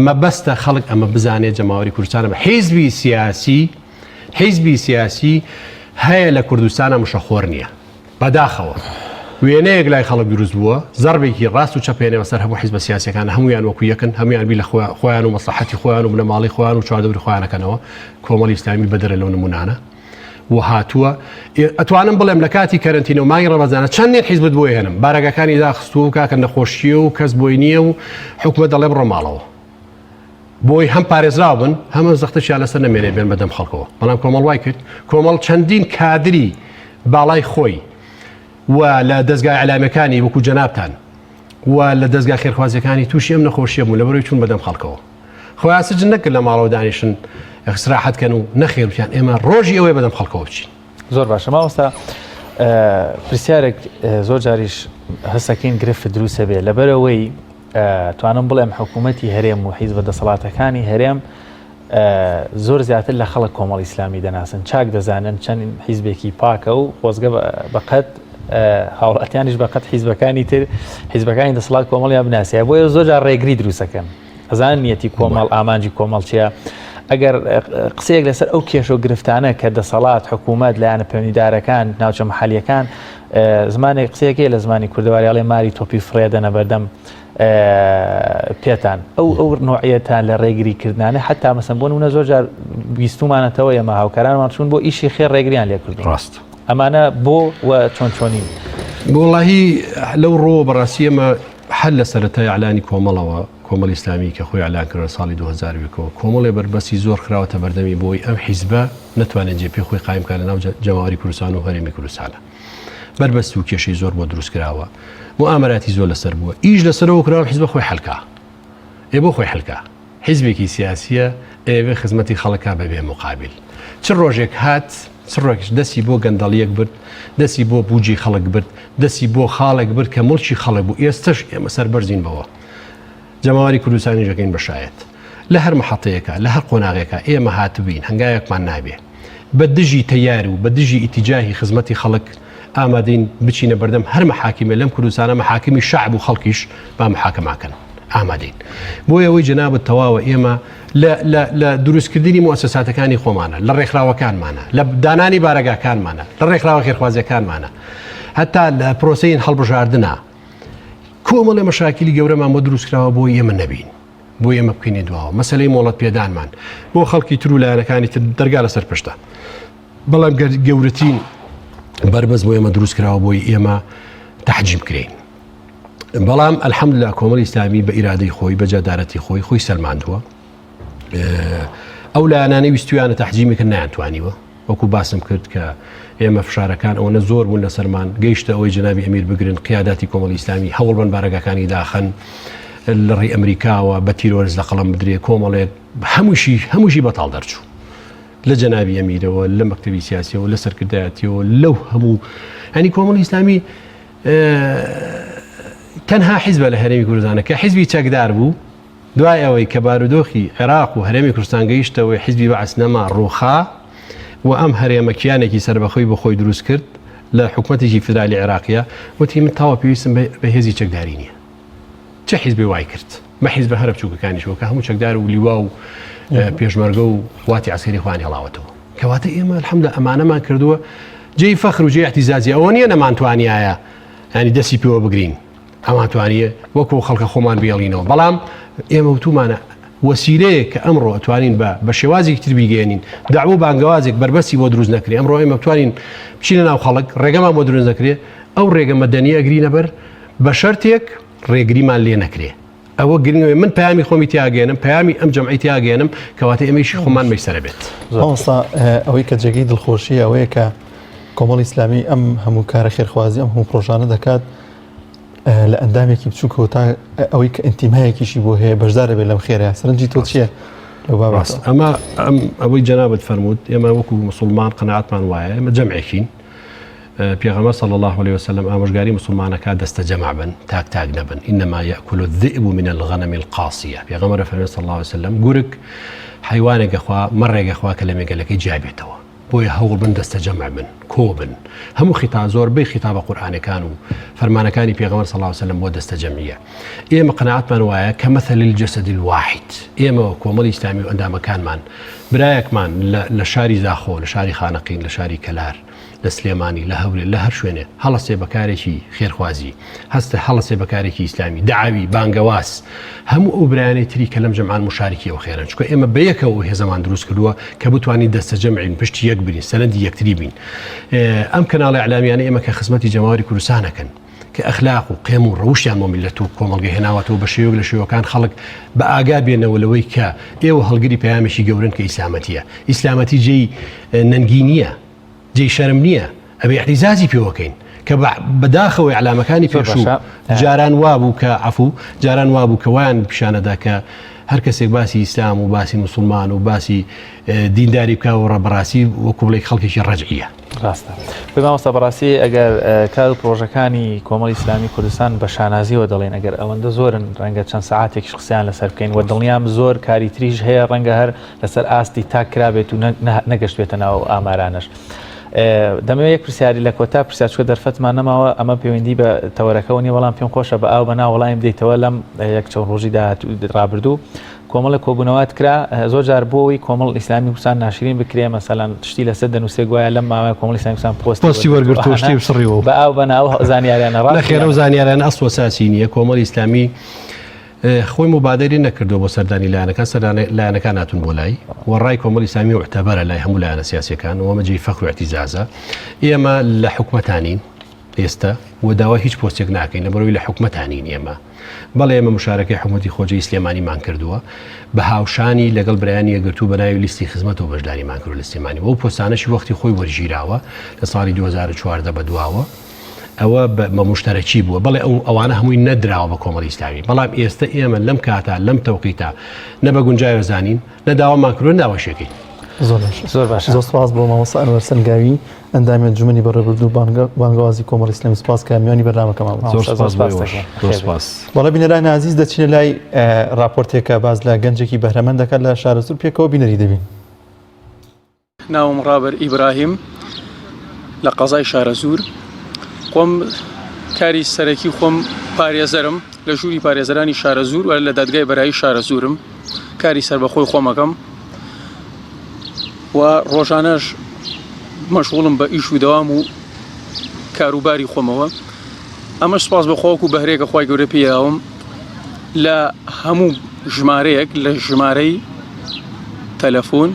مەبەستە خەڵک ئەمە بزانێت جەماوەری کوردستانە بە حیزبی سیاسی حیزبی سیاسی هەیە لە کوردستانە مشەخۆر نییە بەداخەوە وێنەیەک لای خەڵک دروست بووە زەربێکی ڕاست و چەپێنێ بەسەر هەموو حیزبە سیاسەکان هەمویان وەکو یەکن هەمویان بی لە خۆیان و مەسلحەتی خۆیان و بنەماڵی خۆیان و چواردەوری خۆیانەکەنەوە کۆمەڵی ئیسلامی بەدەرە لەو نمونانە و هاتووە ئەتوانم بڵێم لە کاتی کەرەنتینە و مانگی ڕەمەزانە چەندین حیزبت بۆ هێنم بارەگاکانی داخستووە و کاکە نەخۆشیە و کەس بۆی نییە و حکومەت دەڵێ بڕۆ ماڵەوە بۆی هەم پارێزراو بن هەمە زەختشیان لەسەر نەمێنێ بێن بەدەم خەڵکەوە بەڵام کۆمەڵ وای کرد کۆمەڵ چەندین کادری باڵای خۆی و لە دەستگای ئەلامەکانی وەکو جەنابتان و لە دەستگا خێرخوازیەکانی تووشی ئەم نەخۆشیە بوون لەبەرەوەی چوون بەدەم خەڵکەوە خۆیان سجن نەکرد لە ماڵەوە دانیشن ئیسراحەت کەن و نەخێر وتیان ئێمە ڕۆژی ئەوەیە بەدەم خەڵکەوە بچین. زۆر باشە مامۆستا پرسیارێک زۆر جاریش هەستەکەین گرفت دروستە بێ لەبەرەوەی توانم بڵێم حکوومەتی هەرێم و حیزبە دەسەڵاتەکانی هەرێم زۆر زیاتر لە خەڵک کۆمەڵی ئیسلامی دەناسن چاک دەزانن چەند حیزبێکی پاکە و خۆزگە بەقەت هاوڵاتیانیش بەقەت حیزبەکانی تر حیزبەکانی دەسەڵات کۆمەڵیان بناسیە بۆیە زۆر جار ڕێگری دروستەکەن ئەزان نیەتی کۆمەڵ ئامانجی کۆمەڵ چییە ئەگەر قسەیەک لەسەر ئەو کێشە و گرفتانە کە دەسەڵات حکوومەت لایەنە پەیوەندیدارەکان ناوچە محلیەکان زمانێک قسەیەکەی لە زمانی کوردەواریاڵێ ماری تۆپی فڕێدەنە بەردەم پێتان ئەو ئەو نوعیەتان لە ڕێگری کردنانە حتا مەسەن بۆ نمونە زۆر جار بیستومانەتەوە ئێمە هاوکارانمان چوون بۆ ئیشی خێر ڕێگریان لێ کردو ڕاست ئەمانە بۆ و چۆن چۆنین؟ وەڵاهی لەو ڕۆوە بەڕاستی ئێمە هەر لە سەرەتای ئیعلانی کۆمەڵەوە کۆمەڵی ئیسلامی کە خۆی ئیعلان کرد لە ساڵی 2001 ەوە کۆمەڵێ بەربەستی زۆر خراوەتە بەردەمی بۆی ئەم حیزبە نەتوانێت جێ پێ خۆی قایم بکات لەناو جەماوەری کوردستان و هەرێمی کوردستانە. بەربەست و کێشەی زۆر بۆ دروست کراوە موئامەراتی زۆر لەسەر بووە ئیش لەسەرەوە کراوە حیزبە خۆی حەلکا ئێ بۆ خۆی حەلکا حیزبێکی سیاسیە ئەیەوێ خزمەتی خەڵکا بەبێ مقابل چ ڕۆژێک هات چ ڕۆژێک دەستی بۆ گەندەڵیەک برد دەستی بۆ بوجی خەڵک برد دەستی بۆ خاڵێک برد کە مڵکی خەڵک بوو ئێستش ئێمە سەربەرزین بەوە جەماوەری کوردستانیش ئەکەین بە شایەت. لە هەر مەحەتەیەکا، لە هەر قۆناغێکا ئێمە هاتبووین هەنگاوێکمان نابێ. بە دژی تەیار و بە دژی ئیتیجاهی خزمەتی خەڵک ئامادەین بچینە بەردەم هەر مەحاکیمێ لەم کوردستانە مەحاکمی شەعب و خەڵکیش با محاکەمە کەن. ئامادەین. بۆیە ئەوەی جەنابت تەواوە ئێمە لە لە لە دروستکردنی موئەسەساتەکانی خۆمانە، لە ڕێکخراوەکانمانە، لە دانانی بارەگاکانمانە، لە ڕێکخراوە خێرخوازیەکانمانە، هەتا لە پرۆسەی هەڵبژاردنا، کۆمەڵێ مەشاکیلی گەورەمان بۆ دروست کراوە بۆ ئێمە نەبین بۆ ئێمە بکەینە دواوە مەسلەی مۆڵەت پێدانمان بۆ خەڵکی تر و لایەنەکانی تر دەرگا لەسەر پشتە بەڵام گەورەترین بەربەست بۆ ئێمە دروست کراوە بۆی ئێمە تحجیم کرین بەڵام الحمدلله کۆمەڵی ئیسلامی بە ئیرادەی خۆی بە جەدارەتی خۆی خۆی سەلماندووە ئەو لایەنانەی ویستویانە تەحجیمی کرد نەیانتوانیوە وەکو باسم کرد کە ئێمە فشارەکان ئەوەنە زۆر بوون لەسەرمان گەیشتە ئەوەی جەنابی ئەمیر بگرن قیاداتی کۆمەڵی ئیسلامی هەوڵ بن بارەگاکانی داخەن لە ڕێی ئەمریکاوە بە تیرۆرست لە قەڵەم بدرێ کۆمەڵێک هەمووشی هەمووشی بەتاڵ دەرچوو لە جەنابی ئەمیرەوە لە مەکتەبی سیاسیەوە لە سەرکردایەتیەوە لەو هەموو هەنی کۆمەڵی ئیسلامی تەنها حیزبە لە هەرێمی کوردستانە کە حیزبی چەکدار بوو دوای ئەوەی کە بارودۆخی عێراق و هەرێمی کوردستان گەیشتەوەی حیزبی بەعس نەما ڕووخا و ئەم هەرێمە کیانێکی سەربەخۆی بۆ خۆی دروست کرد لە حکومەتێکی فیدرالی عێراقیە وتی من تاوە پێویستم بە هێزی چەکداری نییە چه حیزبی وای کرد بە حیزبە هەرە بچووکەکانیش وەکە هەموو چەکدار و لیوا و پێشمەرگە و قواتی عەسکەری خۆیان هێڵاوەتەوە کەواتە ئێمە الحمدلله ئەمانەمان کردووە جێی فەخر و جێی اعتزازی ئەوە نییە نەمانتوانیایە ینی دەستی پێوە بگرین ئەمان توانیە وەکو خەڵکە خۆمان بێڵینەوە بەڵام ئێمە وتومانە وەسیلەیەک کە ئەمڕۆ ئەتوانین بە بە شێوازێکی تر بیگەێنین داو و بانگەوازێک بەربەستی بۆ دروست نەکرێ ئەمڕۆ ئێمە بتوانین بچینە ناو خەڵک ڕێگەمان بۆ دروست نەکرێ ئەو ڕێگە مەدەنیە ئەگرینە بەر بە شەرتێک ڕێگریمان لێ نەکرێ ئەوە گرنگە من پەیامی خۆمی تیاگەێنم پەیامی ئەم جەمعی تیاگەێنم کەواتە ئێمەیشی خۆمان مەیسەرە بێت. مامۆستا ئەوەی کە جێگەی دڵخۆشیە ئەوەیە کە کۆمەڵی ئیسلامی ئەم هەموو کارە خێرخوازی ئەم هەموو پرۆژانە دەکات لە ئەندامێکی بچووکەوە تا ئەوەی کە ئینتیمایەکیشی بۆ هەیە بەشدارە بێت لەم خێرە سەرنجی تۆ چییە لەو بابەتە؟ ئەمە ئەوەی جەنابت فەرمووت ئێمە وەکو مسلمان قەناعەتمان وایە ئێمە جەمعێکین. پێغەمبەر صلی اللە علیە وسلم ئامۆژگاری موسڵمانەکا دەستە جەمع بن تاک تاک نەبن انما یاکل الذئب من الغنم القاصیە پێغەمبەر فەرمی صلی اللە علیە وسلم گورگ حیوانێک ئەخوا مەڕێک ئەخوا کە لە مێگەلەکەی جیا بێتەوە بۆیە هەوڵ بن دەستە جەمع بن کۆ بن هەموو خیتا زۆربەی خیتابە قورئانەکان و فەرمانەکانی پێغەمبەر صلی اللە علیه وسلم بۆ دەستە جەمعیە ئێمە قەناعەتمان وایە کەمثل الجسد الواحد ئێمە کۆمەڵی ئیسلامی و ئەندامەکانمان برایەکمان لە شاری زاخۆ لە شاری خانەقین لە شاری کەلار لە سلێمانی، لە هەولێر، لە هەر شوێنێ هەڵەسێ بە کارێکی خێرخوازی، هەستە هەڵەسێ بە کارێکی ئیسلامی، دەعەوی، بانگەواز، هەموو ئەو برایانەی تری کە لەم جەمعان موشاریکی ئەو خێرەن، چونکە ئێمە بە یەکەوە ئەو هێزەمان دروست کردووە کە بتوانین دەستەجەمعین، پشتی یەک بگرین، سەنەدی یەکتری بین. ئەم کەناڵە ئیعلامیانەی ئێمە کە خزمەتی جەماوەری کوردستان ئەکەن، کە ئەخلاق و قێم و ڕەوشتیان بۆ میللەت و کۆمەڵگە هێناوەتەوە بە شێوەیەک لە شێوەکان خەڵک بە ئاگا بێنەوە لەوەی کە ئێوە هەڵگری پەیامێکی گەورەن کە ئیسلامەتیە. ئیسلامەتی جێی نەنگی نییە. جێی شەرم نییە ئەبێ ئیعتیزازی پێوەکەین کە بەداخەوە ئیعلامەکانی پێشوو جاران وابوو کە عەفو جاران وابوو کە وایان پیشانەدا کە هەر کەسێک باسی ئیسلام و باسی مسلمان و باسی دینداری بکە و ڕەبڕاستی وەکو بڵێ خەڵکێکی ڕەجعیە ڕاستە مامۆستا بەڕاستی ئەگەر کار و پرۆژەکانی کۆمەڵی ئیسلامی کوردستان بە شانازیەوە دەڵێن ئەگەر ئەوەندە زۆرن ڕەنگە چەند سعاتێکیش قسەیان لەسەر بکەین و دڵنیام زۆر کاری تریش هەیە ڕەنگە هەر لەسەر ئاستی تاک کرابێت و نەگەشتبێتە ناو ئەو ئامارانەش. دەمەوێت یەک پرسیاری لە کۆتا پرسیار چکە دەرفەتمان نەماوە ئەمە پەیوەندی بە تەوەرەکەەوە نیە بەڵام پێم خۆشە بە ئاو بەنا وەڵایم بدەیتەوە لەم یەک چەند ڕۆژی ڕابردوو کۆمەڵە کۆبوونەوات کرا زۆر جار بۆی کۆمەڵ ئیسلامی کوردستان ناشرین بکرێ مەسەلەن شتی لەسەر دەنووسێ گوایە لەم ماوەیە کۆمەڵی ئیسلامی کوردستان پۆستی پۆستی وەرگرتووە شتی سڕیوە بە ئاو بەنا ئەو زانیاریانە ڕاست نەخێر ئەو زانیاریانە ئەسڵ و ئەساسی نییە کۆمەڵی ئیسلامی خۆی موبادەری نەکردووە بۆ سەردانی لایەنەکان، سەردان لایەنەکان هاتوون بۆ لای و ڕای کۆمەڵی ئیسلامی موعتەبەرە لای هەموو لایەنە سیاسیەکان و ئەمە جێی فەخر و ئیعتیزازە. ئێمە لە حکومەتانین ئێستا و داوای هیچ پۆستێک ناکەین لەبەرئەوەی لە حکومەتانین ئێمە. بەڵێ ئێمە مشارەکەی حکومەتی خۆجێی سلێمانیمان کردووە بە هاوشانی لەگەڵ برایانی یەکگرتوو بە ناوی لیستی خزمەتەوە بەشداریمان کردووە لە سلێمانی و ئەو پۆستانەشی وەختی خۆی وەرگیراوە لە ساڵی 2014 بەدواوە. ئەوە بە موشتەرەکی بووە بەڵێ ئەو ئەوانە هەمووی نەدراوە بە کۆمەڵی ئیسلامی بەڵام ئێستا ئێمە لەم کاتە لەم تەوقیتە نە بە گونجاوە زانین نە داوامان کردووە داواشەکەین زۆر باش زۆر باش زۆر سپاس بۆ مامۆستا ئەنوەر سەنگاوی ئەندامی ئەنجومەنی بەڕێوەبردن و بانگەوازی کۆمەڵی ئیسلامی سپاس کە میوانی بەرنامەکەمان بوون. زۆر سپاس بۆ ئێوەش. زۆر سپاس. بەڵێ بینەرانی ئازیز دەچینە لای راپۆرتێکە باس لە گەنجێکی بەهرەمەند دەکات لە شارەزوور پێکەوە بینەری دەبین. ناوم ڕابەر ئیبراهیم لە قەزای شارەزوور خۆم کاری سەرەکی خۆم پارێزەرم لە ژووری پارێزەرانی شارەزوور و لە دادگای بەرایی شارەزوورم کاری سەربەخۆی خۆمەکەم و ڕۆژانەش مەشغوڵم بە ئیش و دەوام و کاروباری خۆمەوە ئەمەش سوپاس بۆ خوا وەکو بەهرەیەکە خوای گەورە پێی داوم لە هەموو ژمارەیەک لە ژمارەی تەلەفۆن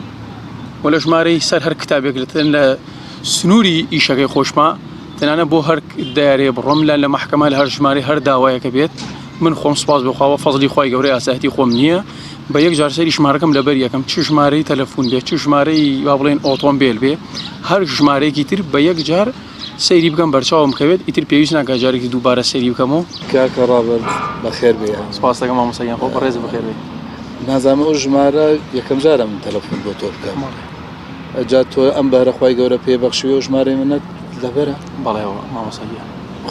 و لە ژمارەی سەر هەر کتابێک لەتەن لە سنووری ئیشەکەی خۆشما تەنانە بۆ هەر دایرەیە بڕۆم لە لە مەحکەمە لە هەر ژمارەی هەر داوایەکە بێت من خۆم سوپاس بۆ خوا فەزلی خوای گەورەی ئاسایەتی خۆم نییە بە یەک جار سەری ژمارەکەم لەبەر یەکەم چ ژمارەی تەلەفۆن بێت چ ژمارەی با بڵێن ئۆتۆمبیل بێ هەر ژمارەیەکی تر بە یەک جار سەیری بکەم بەرچاوم بکەوێت ئیتر پێویست ناکات جارێکی دووبارە سەیری بکەمەوە. کاکە ڕابەرت بەخێر بێی. سپاست دەکەم مامۆستا گیان خۆ بەڕێزت بەخێر بێی. نازانم ئەو ژمارە یەکەم جارە من تەلەفۆن بۆ تۆ بکەم جا تۆ ئەم بەهرە خوای گەورە پێ بەخشیوە ئەو ژمارەی منت لەبەرە؟ بەڵێ مامۆستا گیان.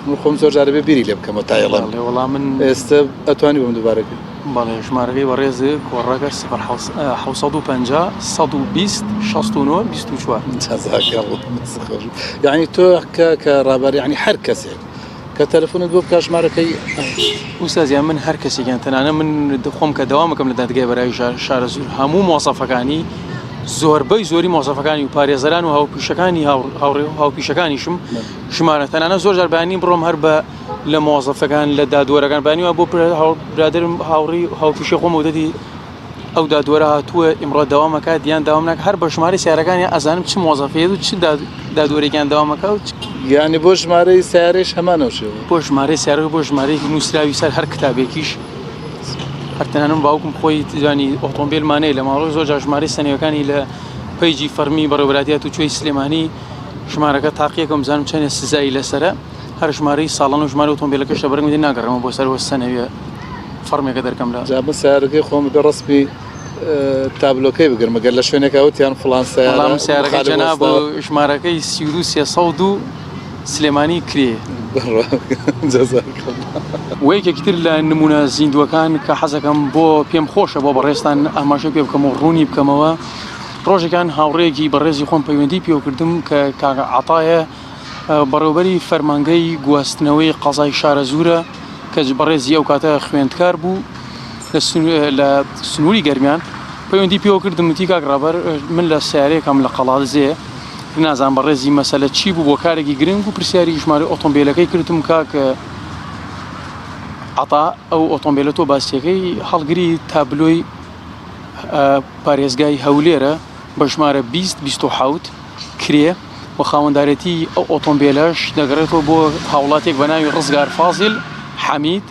من خۆم زۆر جارە بێ بیری لێ بکەمەوە تا ئێڵێم. بەڵێ وەڵا من ئێستە ئەتوانی بۆم دووبارە کەی؟ بەڵێ ژمارەکەی بەڕێز کۆڕەکە سفر 750 120 69 24. جزاک اللە دەست خۆش یعنی تۆ کە کە ڕابەر یعنی هەر کەسێک کە تەلەفۆنت بۆ بکا ژمارەکەی ئوستازیان من هەر کەسێکیان تەنانە من خۆم کە دەوامەکەم لە دادگای بەرایی شارەزوور هەموو مۆزەفەکانی زۆربەی زۆری مۆزەفەکانی و پارێزەران و هاوپیشەکانی هاوڕێ و هاوپیشەکانیشم ژمارە تەنانە زۆر جار بەیانی بڕۆم هەر بە لە مۆزەفەکان لە دادوەرەکان بەیانی وا بۆ برادرم هاوڕی هاوپیشە خۆم ودەدی ئەو دادوەرە هاتووە ئیمڕۆ دەوام ئەکات یان داوام ناکات هەر بە ژمارەی سیارەکانیان ئەزانم چ مۆزەفەیەت و چ دادوەرێکیان داوام ئەکات و یانی بۆ ژمارەی سیارەیش هەمان ئەو شێوە بۆ ژمارەی سیارە بۆ ژمارەی نووسراوی سەر هەر کتابێکیش هەر تەنانەت باوکم خۆی زانی ئۆتۆمبیلمانەیە لە ماڵەوە زۆر جار ژمارەی سەنەوەکانی لە پەیجی فەرمی بەڕێوەبەرایەتی هاتوچۆی سلێمانی ژمارەکە تاقیەکەم بزانم چەندێ سزایی لەسەرە هەر ژمارەی ساڵان و ژمارەی ئۆتۆمبیلەکەش لە بەرگم دێ ناگەڕێمەوە بۆ سەر سەنەویە فەرمێکە دەرکەم لە جا من سەیارەکەی خۆم بە ڕەسمی تابلۆکەی بگرم گەر لە شوێنێکا وتیان فڵان سەیارە وەڵام سەیارەکەی مخالف جەناب وەستا. ژمارەکەی 32 302. سلێمانی کرێ. وە یەکێکی تر لە نمونە زیندووەکان کە حەزەکەم بۆ پێم خۆشە بۆ بەڕێزتان ئاماژە پێ بکەم و ڕوونی بکەمەوە ڕۆژێکان هاوڕێیەکی بەڕێزی خۆم پەیوەندی پێوەکردم کە کاک عەتایە بەڕێوبەری فەرمانگەی گواستنەوەی قەزای شارەزوورە کە بەڕێزی ئەو کاتە خوێندکار بوو لە سنووری گەرمیان پەیوەندی پێوە کردم وتی کاک ڕابەر من لە سیارەیەکەم لە قەڵادزێ نازانم بەڕێزی مەسەلە چی بوو بۆ کارێکی گرنگ و پرسیاری ژمارەی ئۆتۆمبیلەکەی کردم کاک عەتا ئەو ئۆتۆمبیلە تۆ باسیەکەی هەڵگری تابلۆی پارێزگای هەولێرە بە ژمارە 2027 کرێ و خاوەندارێتی ئەو ئۆتۆمبیلەش دەگەڕێتەوە بۆ هاوڵاتێک بە ناوی ڕزگار فازیل حەمید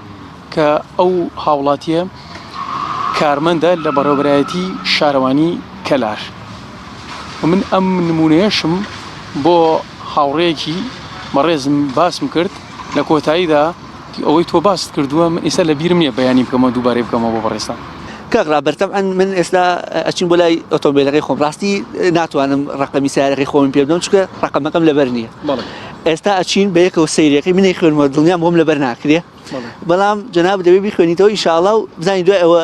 کە ئەو هاوڵاتیە کارمەندە لە بەڕێوەبەرایەتی شارەوانی کەلار و من ئەم نمونەیەشم بۆ هاوڕێیەکی بەڕێزم باسم کرد لە کۆتاییدا ئەوەی تۆ باست کردووە من ئێستا لە بیرم نییە بەیانی بکەمەوە دووبارەی بکەمەوە بۆ بەڕێزتان. کاک ڕابەر تەبعەن من ئێستا ئەچین بۆ لای ئۆتۆمبیلەکەی خۆم ڕاستی ناتوانم ڕقەمی سیارەکەی خۆم پێ بدەم چونکە ڕقەمەکەم لەبەر نییە ئێستا ئەچین بە یەکەوە سەیرەکەی منی خوێنمەوە دڵنیام بۆم لەبەر ناکرێ بەڵام جەناب دەبێ بیخوێنیتەوە ئیشاڵا و بزانین دوای ئەوە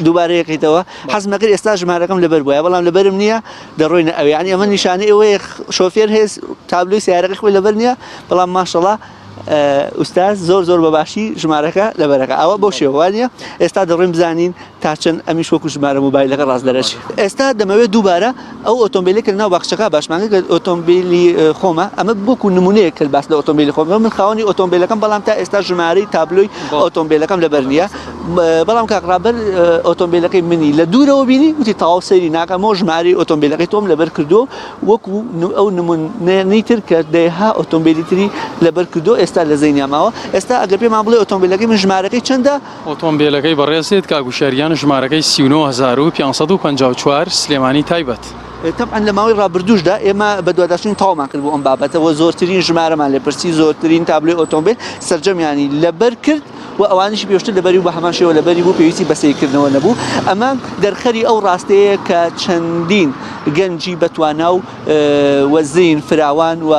دووبارە یەکەیتەوە حەزم نەکرد ئێستا ژمارەکەم لەبەر بووە بەڵام لەبەرم نییە دەڕۆینە ئەوێ یعنی ئەمە نیشانەی ئەوەیە شۆفێر هەیە تابلۆی سیارەکەی خۆی لەبەر نییە بەڵام ماشەڵا ئوستاز زۆر زۆر بە باشی ژمارەکە لەبەرەکە ئەوە بۆ شێوانە ئێستا دەڕۆین بزانین تا چەند ئەمیش وەکو ژمارە مۆبایلەکە ڕاست دەرەچێت. ئێستا دەمەوێت دووبارە ئەو ئۆتۆمبیلەی کە لەناو باخچەکە باشمان کرد ئۆتۆمبیلی خۆمە ئەمە وەکو نمونەیەک کرد باس لە ئۆتۆمبیلی خۆم من خاوەنی ئۆتۆمبیلەکەم بەڵام تا ئێستا ژمارەی تابلۆی ئۆتۆمبیلەکەم لەبەر نییە بەڵام کاک ڕابەر ئۆتۆمبیلەکەی منی لە دوورەوە بینی وتی تەواو سەیری ناکەمەوە ژمارەی ئۆتۆمبیلەکەی تۆم لەبەر کردووە وەکو ئەو نمونەی تر کە دەیها ئۆتۆمبیلی تری لەبەر کردووە ئێستا لە زەینیا ماوە ئێستا ئەگەر پێمان بڵێ ئۆتۆمبیلەکەی من ژمارەکەی چەندە ئۆتۆمبێلەکەی بەڕێزت کاک وشیار گیان ژمارەکەی 39554 سلێمانی تایبەت. تەبعەن لە ماوەی ڕابردووشدا ئێمە بەدواداچوونی تەواومان کرد بۆ ئەم بابەتە و زۆرترین ژمارەمان لێ پرسی، زۆرترین تابلۆی ئۆتۆمبێل سەرجەمیانی لەبەر کرد و ئەوانیشی پێشتر لەبەری و بە هەمان شێوە لەبەری بوو پێویستی بە سەیرکردنەوە نەبوو. ئەمە دەرخەری ئەو ڕاستەیە کە چەندین گەنجی بەتوانا و و زەین فراوان و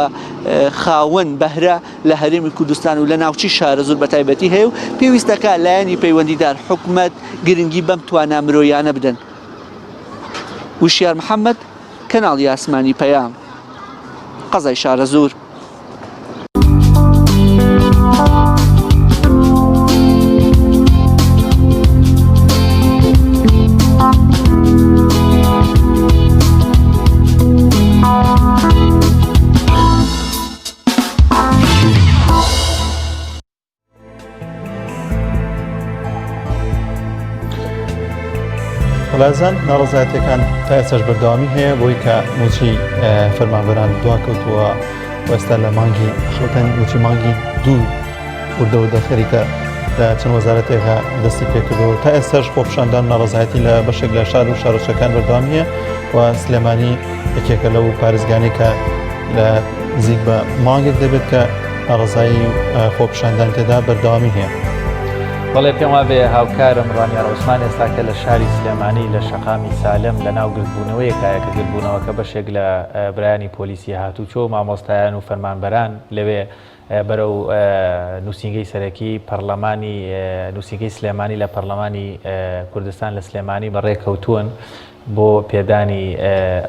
خاوەن بەهرە لە هەرێمی کوردستان و لە ناوچەی شارەزوور بە تایبەتی هەیە و پێویستەکە لایەنی پەیوەندیدار حکومەت گرنگی بەم توانا مرۆیانە بدەن. وشیار محەممەد، کەناڵی ئاسمانی پەیام، قەزای شارەزوور. وەلازان ناڕەزایەتیەکان تا ئێستاش بەردەوامی هەیە بۆی کە موچەی فەرمانبەران دواکەوتووە ئێستا لە مانگی خەڵتەن موچی مانگی دوو وردە وردە خەریکە لە چەند وەزارەتێکە دەستی پێکردەوە تا ئێستاش خۆپیشاندان ناڕەزایەتی لە بەشێک لە شار و شارۆچکەکان بەردەوام هەیە و سلێمانی یەکێکە لەو پارێزگانەی کە لە نزیک بە مانگێک دەبێت کە ناڕەزایی خۆپیشاندان تێدا بەردەوامی هەیە. بەڵێ پێم وابێ هاوکارم ڕامیار عوسمان ئێستا کە لە شاری سلێمانی لە شەقامی سالم لە ناو گردبوونەوەیەکایە کە گردبوونەوەکە بەشێک لە برایانی پۆلیسی هاتوچۆ و مامۆستایان و فەرمانبەران لەوێ بەرەو نووسینگەی سەرەکی پەرلەمانی نووسینگەی سلێمانی لە پەرلەمانی کوردستان لە سلێمانی بەڕێکەوتوون بۆ پێدانی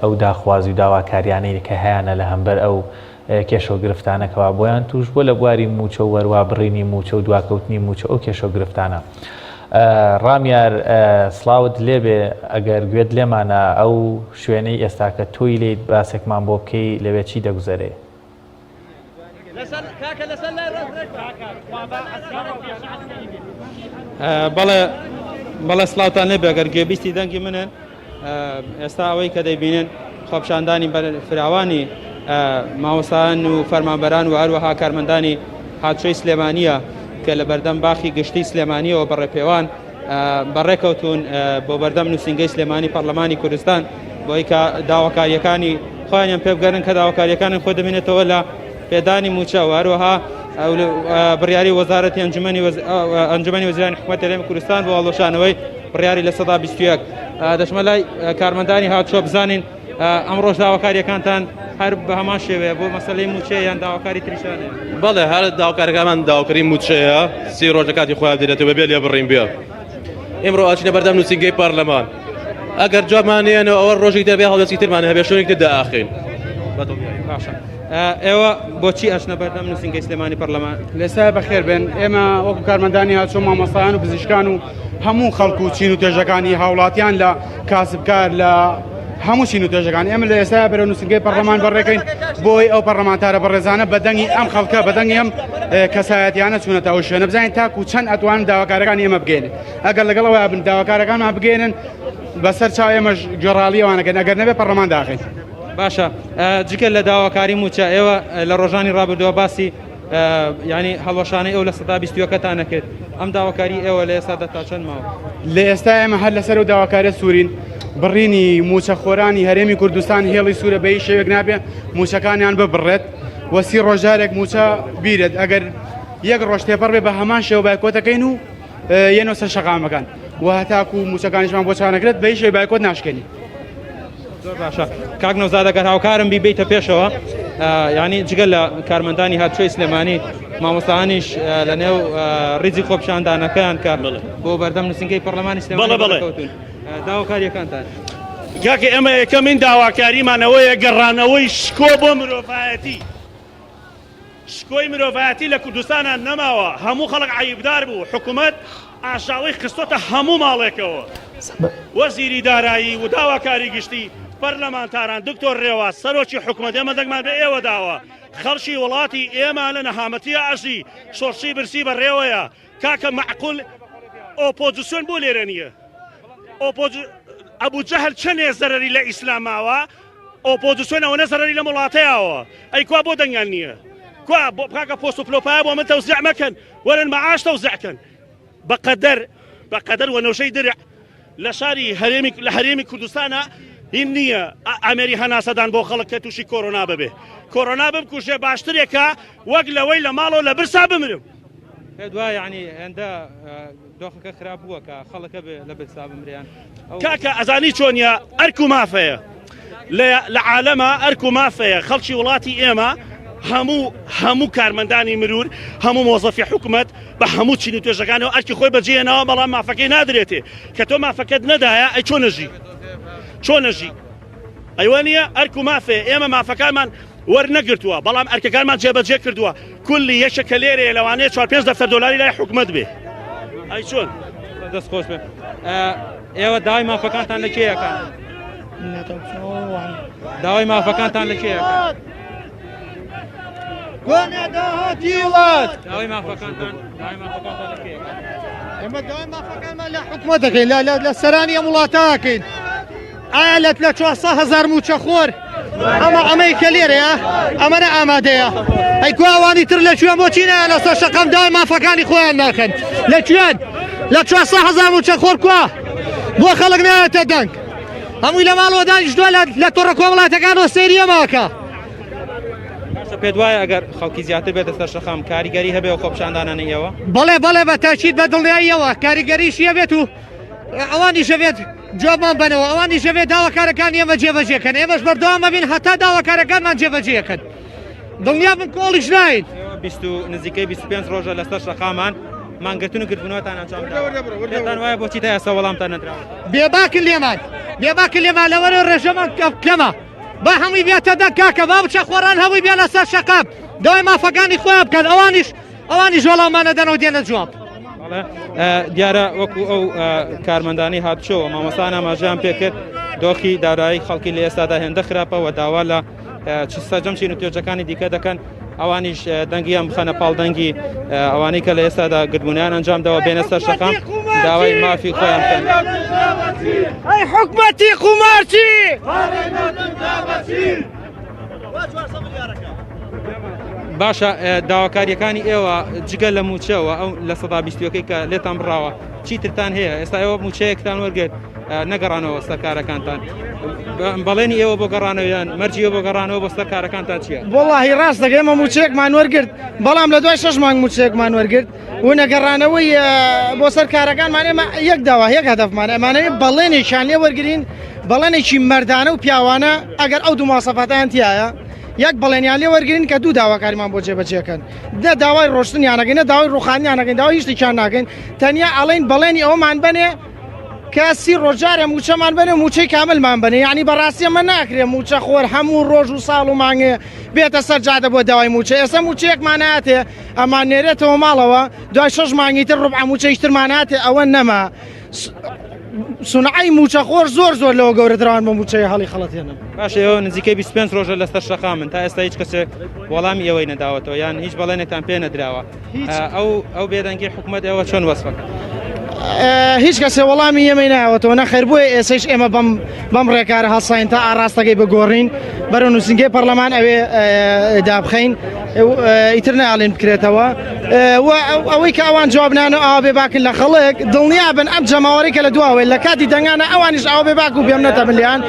ئەو داخوازی و داواکاریانەی کە هەیانە لە هەمبەر ئەو کێشە و گرفتانە کەوا بۆیان توش بووە لە بواری مووچە و وەروا بڕینی مووچە و دواکەوتنی مووچە ئەو کێشە و گرفتانە. ڕامیار سڵاوت لێبێ ئەگەر گوێت لێمانە ئەو شوێنەی ئێستاکە تۆی لێیت باسێکمان بۆ بکەی لەوێ چی دەگوزەرێ؟ بەڵێ بەڵێ سڵاوتان لێبێ گەر گوێبیستی دەنگی منن ئێستا ئەوەی کە دەیبینن خۆپیشاندانی فراوانی مامۆستایان و فەرمانبەران و هەروەها کارمەندانی هاتوچۆی سلێمانیە کە لە بەردەم باخی گشتی سلێمانیەوە بە ڕێپێوان بەڕێکەوتون بۆ بەردەم نووسینگەی سلێمانی پەرلەمانی کوردستان بۆی کە داواکاریەکانی خۆیانیان پێ بگەرن کە داواکاریەکانی خۆ دەبینێتەوە لە پێدانی مووچە و هەروەها بڕیاری وەزارەتی ئەنجومەنی وەزیرانی حکومەت هەرێمی کوردستان بۆ هەڵوەشانەوەی بڕیاری 21% دەچمە لای کارمەندانی هاتوچۆ بزانین ئەمڕۆش داواکاریەکانتان هەر بە هەمان شێوەیە بۆ مەسەلەی مووچەیە یان داواکاری تریشتان هەیە؟ بەڵێ هەر داواکارەکانمان داواکاری مووچەیە سی ڕۆژ لە کاتی خۆیان بدرێتەوە بەبێ لێبڕین بێ ئیمڕۆ ئەچینە بەردەم نووسینگەی پەرلەمان ئەگەر جوابمان نێنەوە ئەوە ڕۆژێک دەبێ هەڵوێستی ترمان هەبێ شوێنێک تر دائاخین باشە ئێوە بۆچی ئەچنە بەردەم نووسینگەی سلێمانی پەرلەمان؟ لێستا بەخێر بێن ئێمە وەکو کارمەندانی هاچۆ مامۆستایان و پزیشکان و هەموو خەڵک و چین و توێژەکانی هاوڵاتیان لە کاسبکار لە هەموو چین و توێژەکان ئێمە لە ئێستا بەرەو نووسنگەی پەرلەمان بەڕێکەین بۆی ئەو پەرلەمانتارە بەڕێزانە بە دەنگی ئەم خەڵکە بە دەنگی ئەم کەسایەتیانە چوونەتە ئەو شوێنە بزانین تاکو چەند ئەتوانن داواکارەکانی ئێمە بگەێنن ئەگەر لەگەڵ ئەوە بن داواکارەکانمان بگەێنن بەسەر چاو ئێمەش گوێڕاڵی ئەوانەکەن ئەگەر نەبێ پەرلەمان داخین. باشە جگە لە داواکاری مووچە ئێوە لە ڕۆژانی ڕابردووە باسی ینی هەڵوەشانەی ئەو لە سەدا بیستوەکەتان نەکرد ئەم داواکاری ئێوە لە ئێستادا تا چەند ماوە؟ لە ئێستا ئێمە هەر لەسەر و داواکارە سوورین بڕینی موچەخۆرانی هەرێمی کوردستان هێڵی سوورە بە هیچ شێوێک نابێ موچەکانیان ببڕێت و سی ڕۆژارێک موچە بیرێت ئەگەر یەک ڕۆژ تێپەڕ بێ بە هەمان شێوە بایکۆتەکەین و یەنەوە سەر شەقامەکان و هەتاکو موچەکانیشمان بۆ چانەکرێت بە هیچ شێوەی بایکۆت ناشکێنین. زۆر باشە کاک نەوزاد ئەگەر هاوکارم بی بیتە پێشەوە ینی جگە لە کارمەندانی هاتوچۆی سلێمانی مامۆستایانیش لە نێو ریزی خۆپیشاندانەکەیان کە بۆ بەردەم نووسینگەی پەرلەمانی سلێمانی بەڵێ. کەوتون داواکاریەکانتان کاکە ئێمە یەکەمین داواکاریمان ئەوەیە گەڕانەوەی شکۆ بۆ مرۆڤایەتی شکۆی مرۆڤایەتی لە کوردستانا نەماوە، هەموو خەڵک عەیبدار بوو، حکومەت ئاژاوەی خستۆتە هەموو ماڵێکەوە، وەزیری دارایی و داواکاری گشتی، پەرلەمانتاران، دکتۆر رێواز، سەرۆکی حکومەت، ئێمە دەنگمان بە ئێوە داوە، خەڵکی وڵاتی ئێمە لە نەهامەتیا ئەژی، شۆڕشی برسی بەڕێوەیە، کاکە مەعقول ئۆپۆزسیۆن بۆ لێرە نییە؟ ئۆپۆز ئەبو جەهل چەنێ زەرەری لە ئیسلام ماوە؟ ئۆپۆزسیۆن ئەوەنە زەرەری لەم وڵاتەیاوە ئەی کوا بۆ دەنگیان نییە کوا بۆ کاکە پۆست و پلۆپایە بۆ من تەوزیع مەکەن وەرن مەعاش تەوزیع کەن بەقەدەر بەقەدەر وەنەوشەی درع لە شاری هەرێمی لە هەرێمی کوردستانە هین نییە ئامێری هەناسەدان بۆ خەڵک کە تووشی کۆرۆنا ببێ کۆرۆنا بمکوژێ باشترێکە وەک لەوەی لە ماڵەوە لە برسا بمرم. پێت وایە یعنی هێندە دۆخەکە خراپ بووە کە خەڵکە بێ لە برسا بمریان کاکە ئەزانی چۆنیە ئەرک و مافەیە لە عالەمە ئەرک و مافەیە خەڵکی وڵاتی ئێمە هەموو هەموو کارمەندانی مرور هەموو مۆزەفی حکومت بە هەموو چین و توێژەکانەوە ئەرکی خۆی بەجێنەوە بەڵام مافەکەی نادرێتێ کە تۆ مافەکەت نەدایە ئەی چۆن نەژی چۆن نەژی ئەیوە نییە ئەرک و مافێ ئێمە مافەکانمان وەرنەگرتووە بەڵام ئەرکەکانمان جێبەجێ کردووە کولی یەکێک کە لێرەیە لەوانەیە چوار پێنج دەفتەر دۆلاری لای حکومەت بێ ئەی چۆن دەست خۆش بێ ئێوە داوای مافەکانتان لە کێ ئەکەن داوای مافەکانتان لە کێ ئەکەن داوای مافەکانتان داوای مافەکانتان لە کێ ئەکەن ئێمە داوای مافەکانمان لە حکومەت دەکەین لە سەرانی ئەم وڵاتە ئەکەین ئایا لە لە 400 هەزار مووچەخۆر ئەمە ئەمەی کە لێرەیە ئەمە نە ئامادەیە ئەی کوا ئەوانی تر لە کوێن بۆچی نایەن لەسەر شەقام داوای مافەکانی خۆیان ناکەن لە کوێن لە 400 هەزار مووچەخۆر کوا بۆ خەڵک نایەتە دەنگ هەمووی لە ماڵەوە دانیشتووە لە تۆڕە کۆمەڵاتەکانەوە سەیری ئەمەکە باشە پێت وایە ئەگەر خەڵکی زیاتر بێتە سەر شەقام کاریگەری هەبێ و خۆپیشاندانانەی ئێوە؟ بەڵێ بەڵێ بە تاکید بە دڵنیاییەوە کاریگەریشی هەبێت و ئەوانیش ئەبێت جوابمان بەنەوە ئەوانیش ئەبێت داواکارەکانی ئێمە جێبەجێکەن ئێمەش بەردەوام ئەبین هەتا داواکارەکانمان جێبەجێکەن دڵنیا بن کۆڵیش ناین بیست و نزیکەی 25 ڕۆژە لەسەر شەقامان مانگرتن و گردبوونەوەتان ئەنجام داوە پێتان وایە بۆچی تا ئێستا وەڵامتان نەدراوە بێباکن لێمان بێباکن لێمان لەوەرە ڕێژەمان کەمە با هەمووی بێتە دەنگ کاکە با بچە خۆران هەمووی بێنە سەر شەقام داوای مافەکانی خۆیان بکەن ئەوانیش ئەوانیش وەڵاممان نەدەنەوە دێنە جواب. دیارە وەکو ئەو کارمەندانی هاتچۆوە مامۆستان ئاماژەیان پێکرد دۆخی دارایی خەڵکی لە ئێستادا هێندە خراپە و داوا لە سەرجەم چین و توێژەکانی دیکە دەکەن ئەوانیش دەنگیان بخەنە پاڵ دەنگی ئەوانەی کە لە ئێستادا گردبوونیان ئەنجام داوە بێنە سەر شەقام داوای مافی خۆیان بکەن. ئەی حکومەتی قومارچی باشە داواکاریەکانی ئێوە جگە لە موچەوە ئەو لە سەدا بیستەکەی کە لێتان بڕاوە چیترتان هەیە ئێستا ئێوە موچەیەکتان وەرگرت نەگەڕانەوە سەر کارەکانتان بەڵێنی ئێوە بۆ گەڕانەوەیان مەرجی بۆ گەڕانەوە بۆ سەر کارەکانتان چییە؟ وەڵاهی ڕاست دەگەی ئێمە موچەیەکمان وەرگرت بەڵام لە دوای شەش مانگ موچەیەکمان وەرگرت و نەگەڕانەوەی بۆ سەر کارەکانمان ئێمە یەک داوا یەک هەدەفمان ئەمانەوێ بەڵێنێکیان لێ وەرگین بەڵێنێکی مەردانە و پیاوانە ئەگەر ئەو دوو ماسەفاتیان تایە. یەک بەڵێنیان لێ وەرگین کە دوو داواکاریمان بۆ جێبەجێکەن نە داوای ڕۆشتنیانەکەین نە داوای ڕوخانیانەکەین داوای هیچ شتێکیان ناکەین تەنیا ئەڵێن بەڵێنی ئەومان بەنێ کە سی ڕۆژارە موچەمان بەنێ موچەی کاملمان بەنێ یعنی بەڕاستی ئەمە ناکرێ موچە خۆر هەموو ڕۆژ و ساڵ و مانگێ بێتە سەر جادە بۆ داوای موچە ئێستا موچەیەکمان ناتێ ئەمان نێرێتەوە ماڵەوە دوای شەش مانگی تر ڕبع موچەی ترمان ناتێ ئەوە نەما سونعی موچەخۆر زۆر زۆر لەوە گەورەتران بە موچەی هەڵی خەڵەتێنن باشە ئێوە نزیکەی 25 ڕۆژە لەسەر شەقامن تا ئێستا هیچ کەسێک وەڵامی ئێوەی نەداوەتەوە یان هیچ بەڵێنێکتان پێ نەدراوە ئەو ئەو بێدەنگی حکوومەت ئێوە چۆن وەسفەکەن هیچ کەسێ وەڵامی ئێمەی ناوەتەوە نەخێر بۆیە ئێسەیش ئێمە بەم بەم ڕێکارە هەڵساین تا ئاراستەکەی بگۆڕین بەرەو نووسینگەی پەرلەمان ئەوێ دابخەین ئیتر ناڵێن بکرێتەوە ئەوەی کە ئەوان جوابنانە ئاوا بێ باکن لە خەڵک دڵنیا بن ئەم جەماوەری کە لە دواوەی لە کاتی دەنگانە ئەوانیش ئاوا بێ باک و بێمنەتە بلیان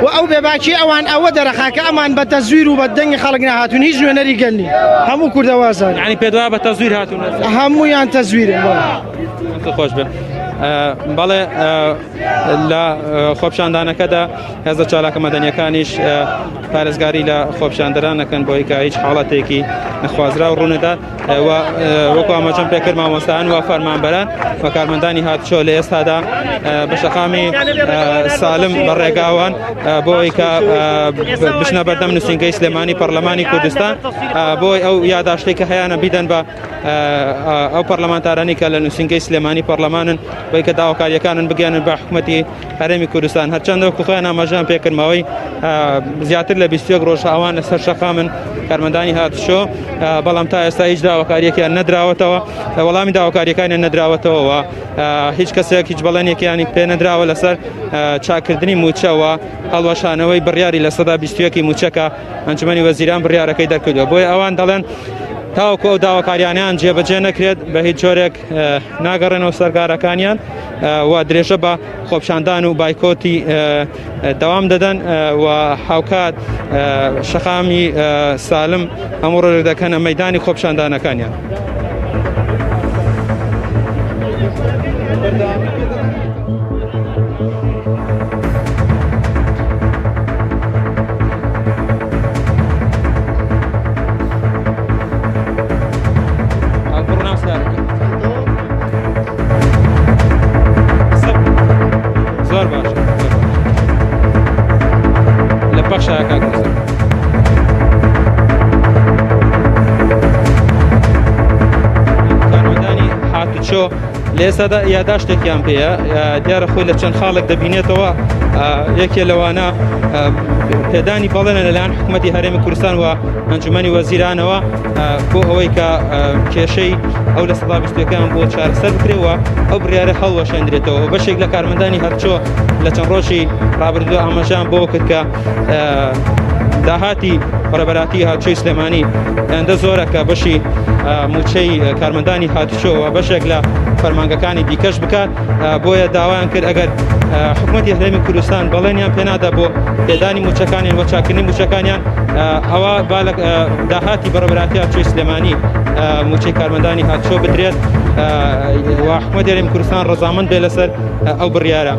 و ئەو بێباکی ئەوان ئەوە دەرەخا کە ئەمان بە تەزویر و بە دەنگی خەڵک نەهاتوون هیچ نوێنەری گەل نین هەموو کوردەوازان یعنی پێت وایە بە تەزویر هاتوون هەموویان تەزویرن خۆش بێ بەڵێ لە خۆپیشاندانەکەدا هێزە چالاکە مەدەنیەکانیش پارێزگاری لە خۆپیشاندەران نەکەن بۆی کە هیچ حاڵەتێکی نەخوازراو ڕوونەدات وەکو ئاماژەم پێکرد مامۆستایان و فەرمانبەران و کارمەندانی هاتوچۆ لە ئێستادا بە شەقامی سالم بە ڕێگاوان بۆی کە بچنە بەردەم نووسینگەی سلێمانی پەرلەمانی کوردستان بۆی ئەو یاداشتێک کە هەیەە بیدەن بە ئەو پەرلەمانتارانی کە لە نووسینگەی سلێمانی پەرلەمانن بۆی کە داواکاریەکانن بگەێنن بە حکوومەتی هەرێمی کوردستان هەرچەندە وەکو خۆیان ئاماژەیان پێکرد ماوەی زیاتر لە 21 ڕۆژ ئەوان لەسەر شەقامن کارمەندانی هاتوچۆ بەڵام تا ئێستا هیچ داواکاریەکیان نەدراوەتەوە وەڵامی داواکاریەکانیان نەدراوەتەوە هیچ کەسێک هیچ بەڵێنێکیانی پێ نەدراوە لەسەر چاکردنی موچەوە هەڵوەشانەوەی بڕیاری لە سەدا 21 موچەکە ئەنجومەنی وەزیران بڕیارەکەی دەرکردووە بۆیە ئەوان دەڵێن تاوەکو ئەو داواکاریانیان جێبەجێ نەکرێت بە هیچ جۆرێک ناگەڕێنەوە سەرکارەکانیان و درێژە بە خۆپشاندان و بایکۆتی دەوام دەدەن و هاوکات شەقامی سالم هەموو ڕۆژێک دەکەنە مەدانی خۆپشاندانەکانیان. زۆر باش لە پەخشە کاک کارمەندانی هاتوچۆ لە ئێستادا یاداشتێکیان پێیە دیارە خۆی لە چەند خاڵێک دەبینێتەوە یەکێ لەوانە پێدانی بەڵێنە لەلایەن حکوومەتی هەرێمی کوردستان و ئەنجومەنی وەزیرانەوە بۆ ئەوەی کە کێشەی ئەو لە سەدا بیستەکان بۆ چارەسەر بکرێەوە ئەو بڕیارە هەڵوەشێندرێتەوە بەشێک لە کارمەندانی هەرچۆ لە چەند ڕۆژی ڕابردوو ئاماژان بۆ کرد کە داهاتی بەڕێبەراتی هاتوچۆی سلێمانی ئەندە زۆرە کە بەشی موچەی کارمەندانی هاتوچۆوە بەشێک لە فەرمانگەکانی دیکەش بکات بۆیە داوایان کرد ئەگەر حکوومەتی هەرێمی کوردستان بەڵێنیان پێنادا بۆ پێدانی موچەکانیان وە چاکردنی موچەکانیان ئەوە با لە داهاتی بەڕێبەراتی هاتوچۆی سلێمانی موچەی کارمەندانی هاتوچۆ بدرێت و حکوومەتی هەرێمی کوردستان ڕەزامەند بێ لەسەر ئەو بڕیارە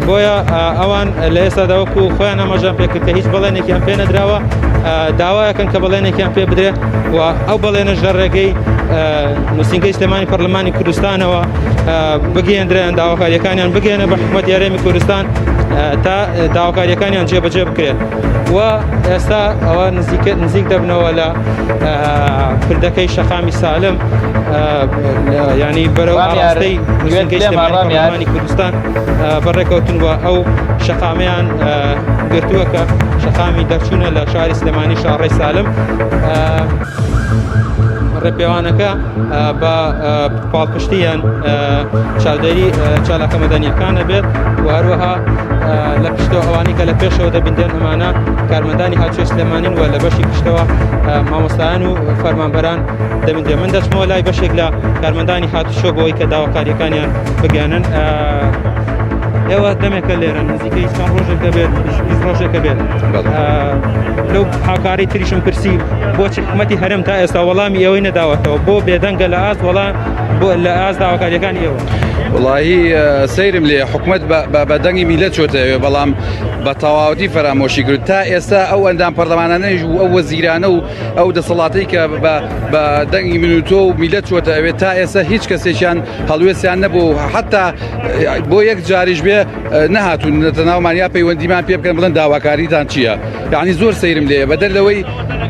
بۆیە ئەوان لە ئێستادا وەکو خۆیان ئاماژەیان پێکرد کە هیچ بەڵێنێکیان پێ نەدراوە داوایەکەن کە بەڵێنێکیان پێ بدرێت و ئەو بەڵێنەش لە ڕێگەی نووسینگەی سلێمانی پەرلەمانی کوردستانەوە بگەیەندرێن داواکاریەکانیان بگەێنە بە حکوومەت یارێمی کوردستان تا داواکاریەکانیان جێبەجێ بکرێت و ئێستا ئەوە نزیک نزیک دەبنەوە لە پردەکەی شەقامی سالم ینی بەرەو ئاراستەی نووسینگەی سلێمانی پەرلەمانی کوردستان بەڕێکەوتن و ئەو شەقامیان گرتووە کە شەقامی دەرچوونە لە شاری سلێمانی شاڕێی سالم ڕێپێوانەکە بە پاڵپشتیان چاودێری چالاکە مەدەنیەکان ئەبێت و هەروەها لە پشتەوە ئەوانەی کە لە پێشەوە دەبیندرێن ئەمانە کارمەندانی هاتوچۆی سلێمانین و لە بەشی پشتەوە مامۆستایان و فەرمانبەران دەبیندرێن من دەچمەوە لای بەشێک لە کارمەندانی هاتوچۆ بۆی کە داواکاریەکانیان بگەیەنن ئێوە دەمێکە لێرە نزیکەی چەند ڕۆژێک دەبێت 20 ڕۆژێکە بێت لەو هاوکاری تریشم پرسی بۆچی حکوومەتی هەرێم تا ئێستا وەڵامی ئێوەی نەداوەتەوە بۆ بێدەنگە لە ئاست وەڵام بۆ لە ئاست داواکاریەکانی ئێوە وڵی سەیرم لێ حکومت بە دەنگی میلەت چۆتەوێ بەڵام بە تەواوەتی فەرامۆشی کرد تا ئێستا ئەو ئەندام پەرلەمانانەیش و ئەو وەزیرانە و ئەو دەسەڵاتەی کە بە دەنگی من و تۆ و میلەت چوەتە ئەوێ تا ئێستا هیچ کەسێکیان هەڵوێستیان نەبوو حتا بۆ یەک جاریش بێ نەهاتوونەتە ناومان یا پەیوەندیمان پێ بکەن بڵێن داواکاریتان چییە یعنی زۆر سەیرم لێیە بەدەر لەوەی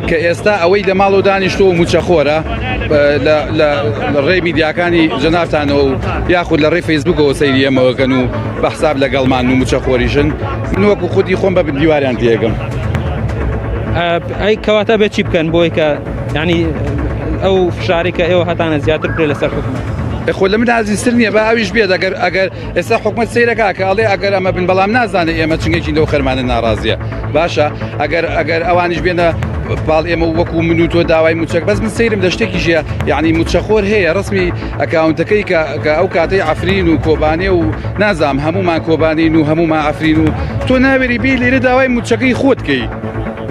کە ئێستا ئەوەی لە ماڵەوە دانیشتووە و موچەخۆرە لە ڕێی میدیاکانی جەنابتانەوە و یاخود لە ڕێی فەیسبوکەوە سەیری ئێمەوەکەن و بە حساب لەگەڵمان و موچەخۆریشن من وەکو خودی خۆم بە دیواریان تێگەم. ئەی کەواتە بێت چی بکەن بۆی کە ینی ئەو فشاری کە ئێوە هەتانە زیاتر بکرێت لەسەر حکومەت خۆ لە من ئازیزتر نییە بە ئەویش بێت ئەگەر ئەگەر ئێستا حکومەت سەیرەکە کە ئەڵێ ئەگەر ئەمە بن بەڵام نازانێ ئێمە چنگێکی لەو خەرمانە ناڕازیە باشە ئەگەر ئەگەر ئەوانیش بێنە پاڵ ئێمە وەکو من و تۆ داوای موچەک بەس من سەیرم لە شتێکی ژیە یعنی موچەخۆر هەیە ڕسمی ئەکاونتەکەی کە کە ئەو کاتەی عفرین و کۆبانێ و نازام هەمومان کۆبانین و هەمومان عفرین و تۆ ناوێری بی لێرە داوای موچەکەی خۆت کەی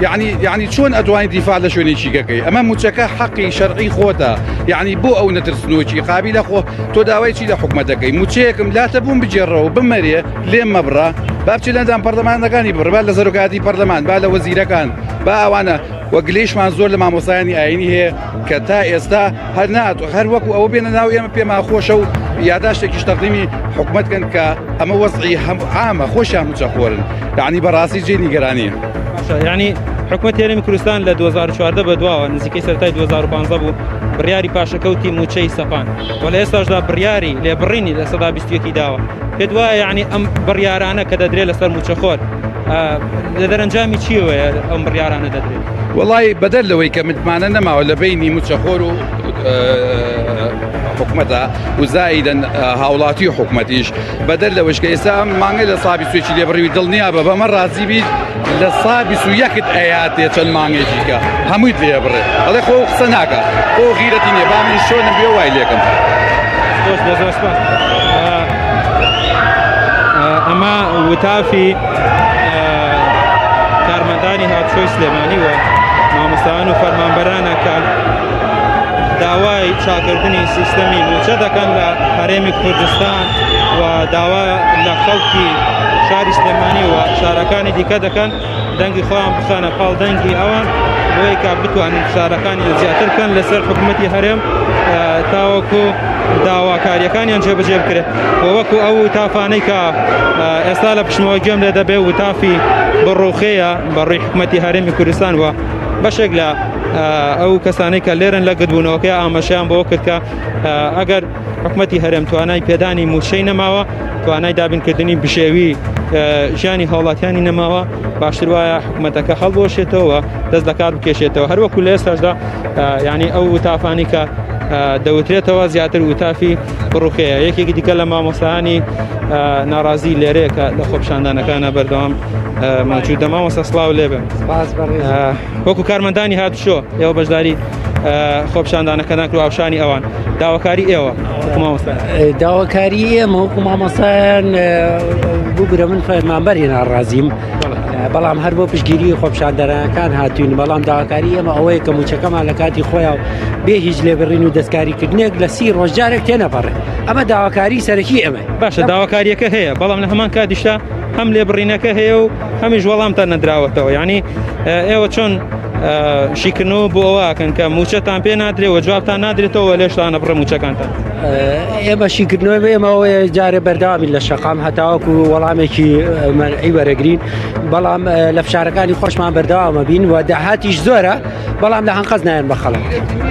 یعنی یعنی چۆن ئەتوانی دیفاع لە شوێنێکی کەکەی ئەمە موچەکە حەقی شەرعی خۆتە یعنی بۆ ئەو نەترسنۆکی قابیلە خۆ تۆ داوای چی لە حکومەت دەکەی موچەیەکم لاتە بووم بگێڕەوە بمەرێ لێم مەبڕە با بچێت لە ئەندام پەرلەمانەکانی بڕ با لە سەرۆکایەتی پەرلەمان با لە وەزیرەکان با ئەوانە وە گلەیشمان زۆر لە مامۆستایانی ئاینی هەیە کە تا ئێستا هەر نات هەر وەکو ئەوە بێنە ناو ئێمە پێمان خۆشە و یاداشتێکیش تەقدیمی حکومەت کەن کە ئەمە وەزعی هەم عامە خۆشیان موچەخۆرن یعنی بەڕاستی جێی نیگەرانیە. باشە یعنی حکومەتی هەرێمی کوردستان لە 2014 بە دواوە نزیکەی سەرەتای 2015 بوو بڕیاری پاشەکەوتی موچەی سەپان و لە ئێستاشدا بڕیاری لێبڕینی لە سەدا 21 داوە پێت وایە یعنی ئەم بڕیارانە کە دەدرێت لەسەر موچەخۆر لە دەرەنجامی چیەوەیە ئەم بڕیارانە دەدرێت؟ وەڵی بەدەر لەوەی کە متمانە نەماوە لە بینی موچەخۆر و حکومەتە و زایدەن هاوڵاتی و حکومەتیش بەدەر لەوەش کە ئێستا ئەم مانگە لە سا بیستێکی لێبڕیوی دڵنیا بە بەمە ڕازی بیت لە سا 21ت ئەیاتێ چەند مانگێکی کە هەمووی لێ بڕێ ئەڵێ خۆ قسە ناکە خۆ غیرەتی نییە با منیش چۆنم بێ وای لێکم. خۆش بێ زۆر سپاس. ئەمە وتافی کارمەندانی هاتوچۆی سلێمانی و مامۆستایان و فەرمانبەرانە کە داوای چاکردنی سیستەمی موچە دەکەن لە هەرێمی کوردستان و داوا لە خەڵکی شاری سلێمانی و شارەکانی دیکە دەکەن دەنگی خۆیان بخەنە پاڵ دەنگی ئەوان بۆی کە بتوانن فشارەکانی زیاتر بکەن لەسەر حکوومەتی هەرێم تاوەکو داواکاریەکانیان جێبەجێ بکرێت و وەکو ئەو تافانەی کە ئێستا لە پشتمەوە گوێم لێ دەبێ و تافی بڕوخەیە بەڕووی حکوومەتی هەرێمی کوردستان وە بەشێک لە ئەو کەسانەی کە لێرن لە گردبوونەوەکەی ئامەشیان بۆ کرد کە ئەگەر حکومەتی هەرێم توانای پێدانی مووچەی نەماوە توانای دابینکردنی بژێوی ژیانی هاوڵاتیانی نەماوە باشتر وایە حکومەتەکە هەڵبۆشێتەوە دەست لەکار بکێشێتەوە هەروەکو لە ئێستاشدا ینی ئەو وتافانی کە دەوترێتەوە زیاتر وتافی بڕوخەیە یەکێکی دیکە لە مامۆستایانی ناڕازی لێرەیە کە لە خۆپشاندانەکانە بەردەوام مەوجودە مامۆستا سڵاو لێبن وەکو کارمەندانی هاتوچۆ ئێوە بەشداری خۆپشاندانەکەدان کرد هاوشانی ئەوان داواکاری ئێوە مامۆستا داواکاری ئێمە وەکو مامۆستایان بگرە من فەرمانبەری ناڕازیم بەڵام هەر بۆ پشگیری خۆپشاندەرەکان هاتوین بەڵام داواکاری ئێمە ئەوەیە کە موچەکەمان لە کاتی خۆیان و بێ هیچ لێبڕین و دەستکاریکردنێک لە سی ڕۆژجارێک تێنەپەڕێ ئەمە داواکاری سەرەکی ئێمە باشە داواکاریەکە هەیە بەڵام لە هەمان کاتیشتا هەم لێبڕینەکە هەیە و هەمیش وەڵامتان نەدراوەتەوە یعنی ئێوە چۆن شیکردنەوە بۆ ئەوە ئەکەن کە موچەتان پێ نادرێ و جوابتان نادرێتەوە لێشتانە بڕە موچەکانتان ئێمە شیکردنەوەی ئێمە ئەوەیە جارێ بەردەوامی لە شەقام هەتاوەکو وەڵامێکی مەرعی وەرەگرین بەڵام لە فشارەکانی خۆشمان بەردەوامە بین و داهاتیش زۆرە بەڵام لە هەنقەز نایەن بە خەڵک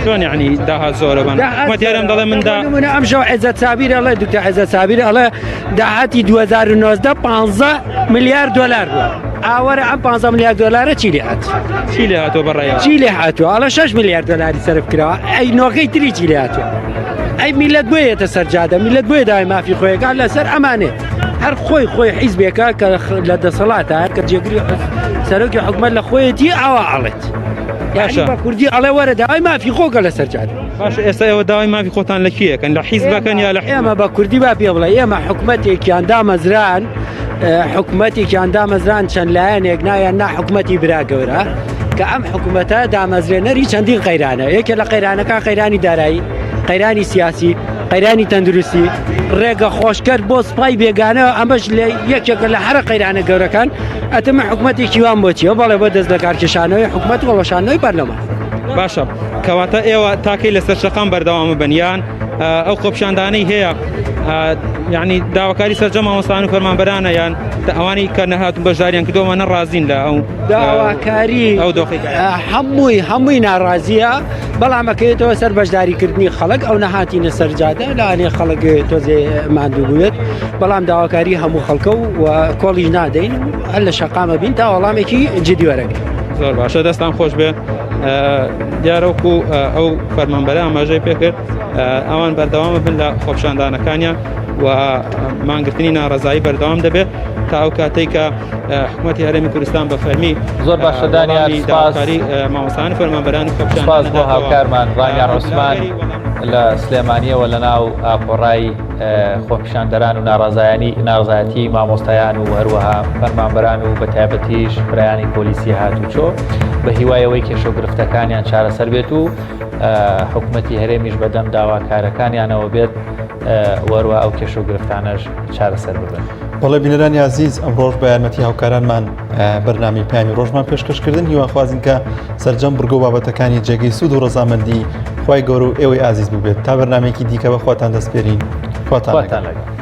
چۆن یعنی داهات زۆرە بن حکومەت دەڵێ من دا ئەم شەو عێزەت سابیر ئەڵێ دکتۆر عێزەت سابیر ئەڵێ داهاتی 2019 15 ملیار دۆلار بووە ئاوەرە ئەم 15 ملیار دۆلارە چی لێ هات چی لێ هاتووە بەڕێ چی لێ هاتووە ئەڵە 6 ملیار دۆلاری سەرف کراوە ئەی نۆکەی تری چی لێ هاتووە ئەی میلەت بۆ یەتە سەر جادە میلەت بۆیە داوای مافی خۆیەکان لەسەر ئەمانێ هەر خۆی خۆی حیزبێکە کە لە دەسەڵاتە کە جێگری سەرۆکی حکومەت لە خۆیەتی ئاوا ئەڵێت باشە بە کوردی ئەڵێ وەرە داوای مافی خۆکە لەسەر جادە باشە ئێستا ئێوە داوای مافی خۆتان لە کێ ئەکەن لە حیزبەکەن یا لە ئێمە بە کوردی با پێ بڵێ ئێمە حکومەتێکیان دامەزران حکومەتێکیان دامەزران چەند لایەنێک نایان نا حکومەتی برا گەورە کە ئەم حکومەتە دامەزرێنەری چەندین قەیرانە یەکێ لە قەیرانەکان قەیرانی دارایی قەیرانی سیاسی قەیرانی تەندروستی. ڕێگە خۆشکەر بۆ سوپای بێگانە ئەمەش لە یەکێکە لە هەرە قەیرانە گەورەکان ئەتەمە حکومەتێکی وام بۆچیەوە بەڵێ بۆ دەست لەکارکێشانەوەی حکومەت و هەڵوەشاندنەوەی پەرلەمان. باشە کەواتە ئێوە تاکەی لەسەر شەقام بەردەوام بن یان ئەو خۆپیشاندانەی هەیە یعنی داواکاری سەرجەم مامۆستان و فەرمانبەرانە یان ئەوانەی کە نەهاتون بەشداریان کردووە ئەمانە ڕازین لە ئەو داواکاری ئەو دۆخی هەمووی هەمووی ناڕازیە بەڵام ئەکەوێتەوە سەر بەشداریکردنی خەڵک ئەو نەهاتینە سەر جادە لەوانەیە خەڵک تۆزێ ماندوو بوێت بەڵام داواکاری هەموو خەڵکە و کۆڵیش نادەین هەر لە شەقامە بین تا وەڵامێکی جدی وەرەگرین. زۆر باشە دەستان خۆش بێ دیارەوەکو ئەو فەرمانبەرە ئاماژەی پێکرد ئەوان بەردەوامە بن لە خۆپشاندانەکانیان و مانگرتنی ناڕەزایی بەردەوام دەبێت تا ئەو کاتێک کە حکوومەتی هەرێمی کوردستان بە فەرمی زۆر باشە دانیار داواکاری مامۆستایان فەرمانبەران سپاس بۆ هاوکارمان ڕانیار عوسمان لە سلێمانیەوە لە ناو ئاپۆڕای خۆپیشاندەران و ناڕازایانی ناڕزایەتی مامۆستایان و هەروەها فەرمانبەران و بە تایبەتیش برایانی پۆلیسی هاتوچۆ بە هیوای ئەوەی کێشە و گرفتەکانیان چارەسەر بێت و حکوومەتی هەرێمیش بەدەم داواکارەکانیانەوە بێت وەروە ئەو کێشە و گرفتانەش چارەسەر ببن. بەڵێ بینەرانی ئازیز ئەمڕۆژ بە یارمەتی هاوکارانمان بەرنامەی پەیامی ڕۆژمان پێشکەشکردن هیواخوازین کە سەرجەم بڕگە و بابەتەکانی جێگەی سوود و ڕەزامەندی خوای گەورە و ئێوەی ئازیز بووبێت تا بەرنامەیەکی دیکە بە خواتان دەسپێرین خواتان لەگەڵ.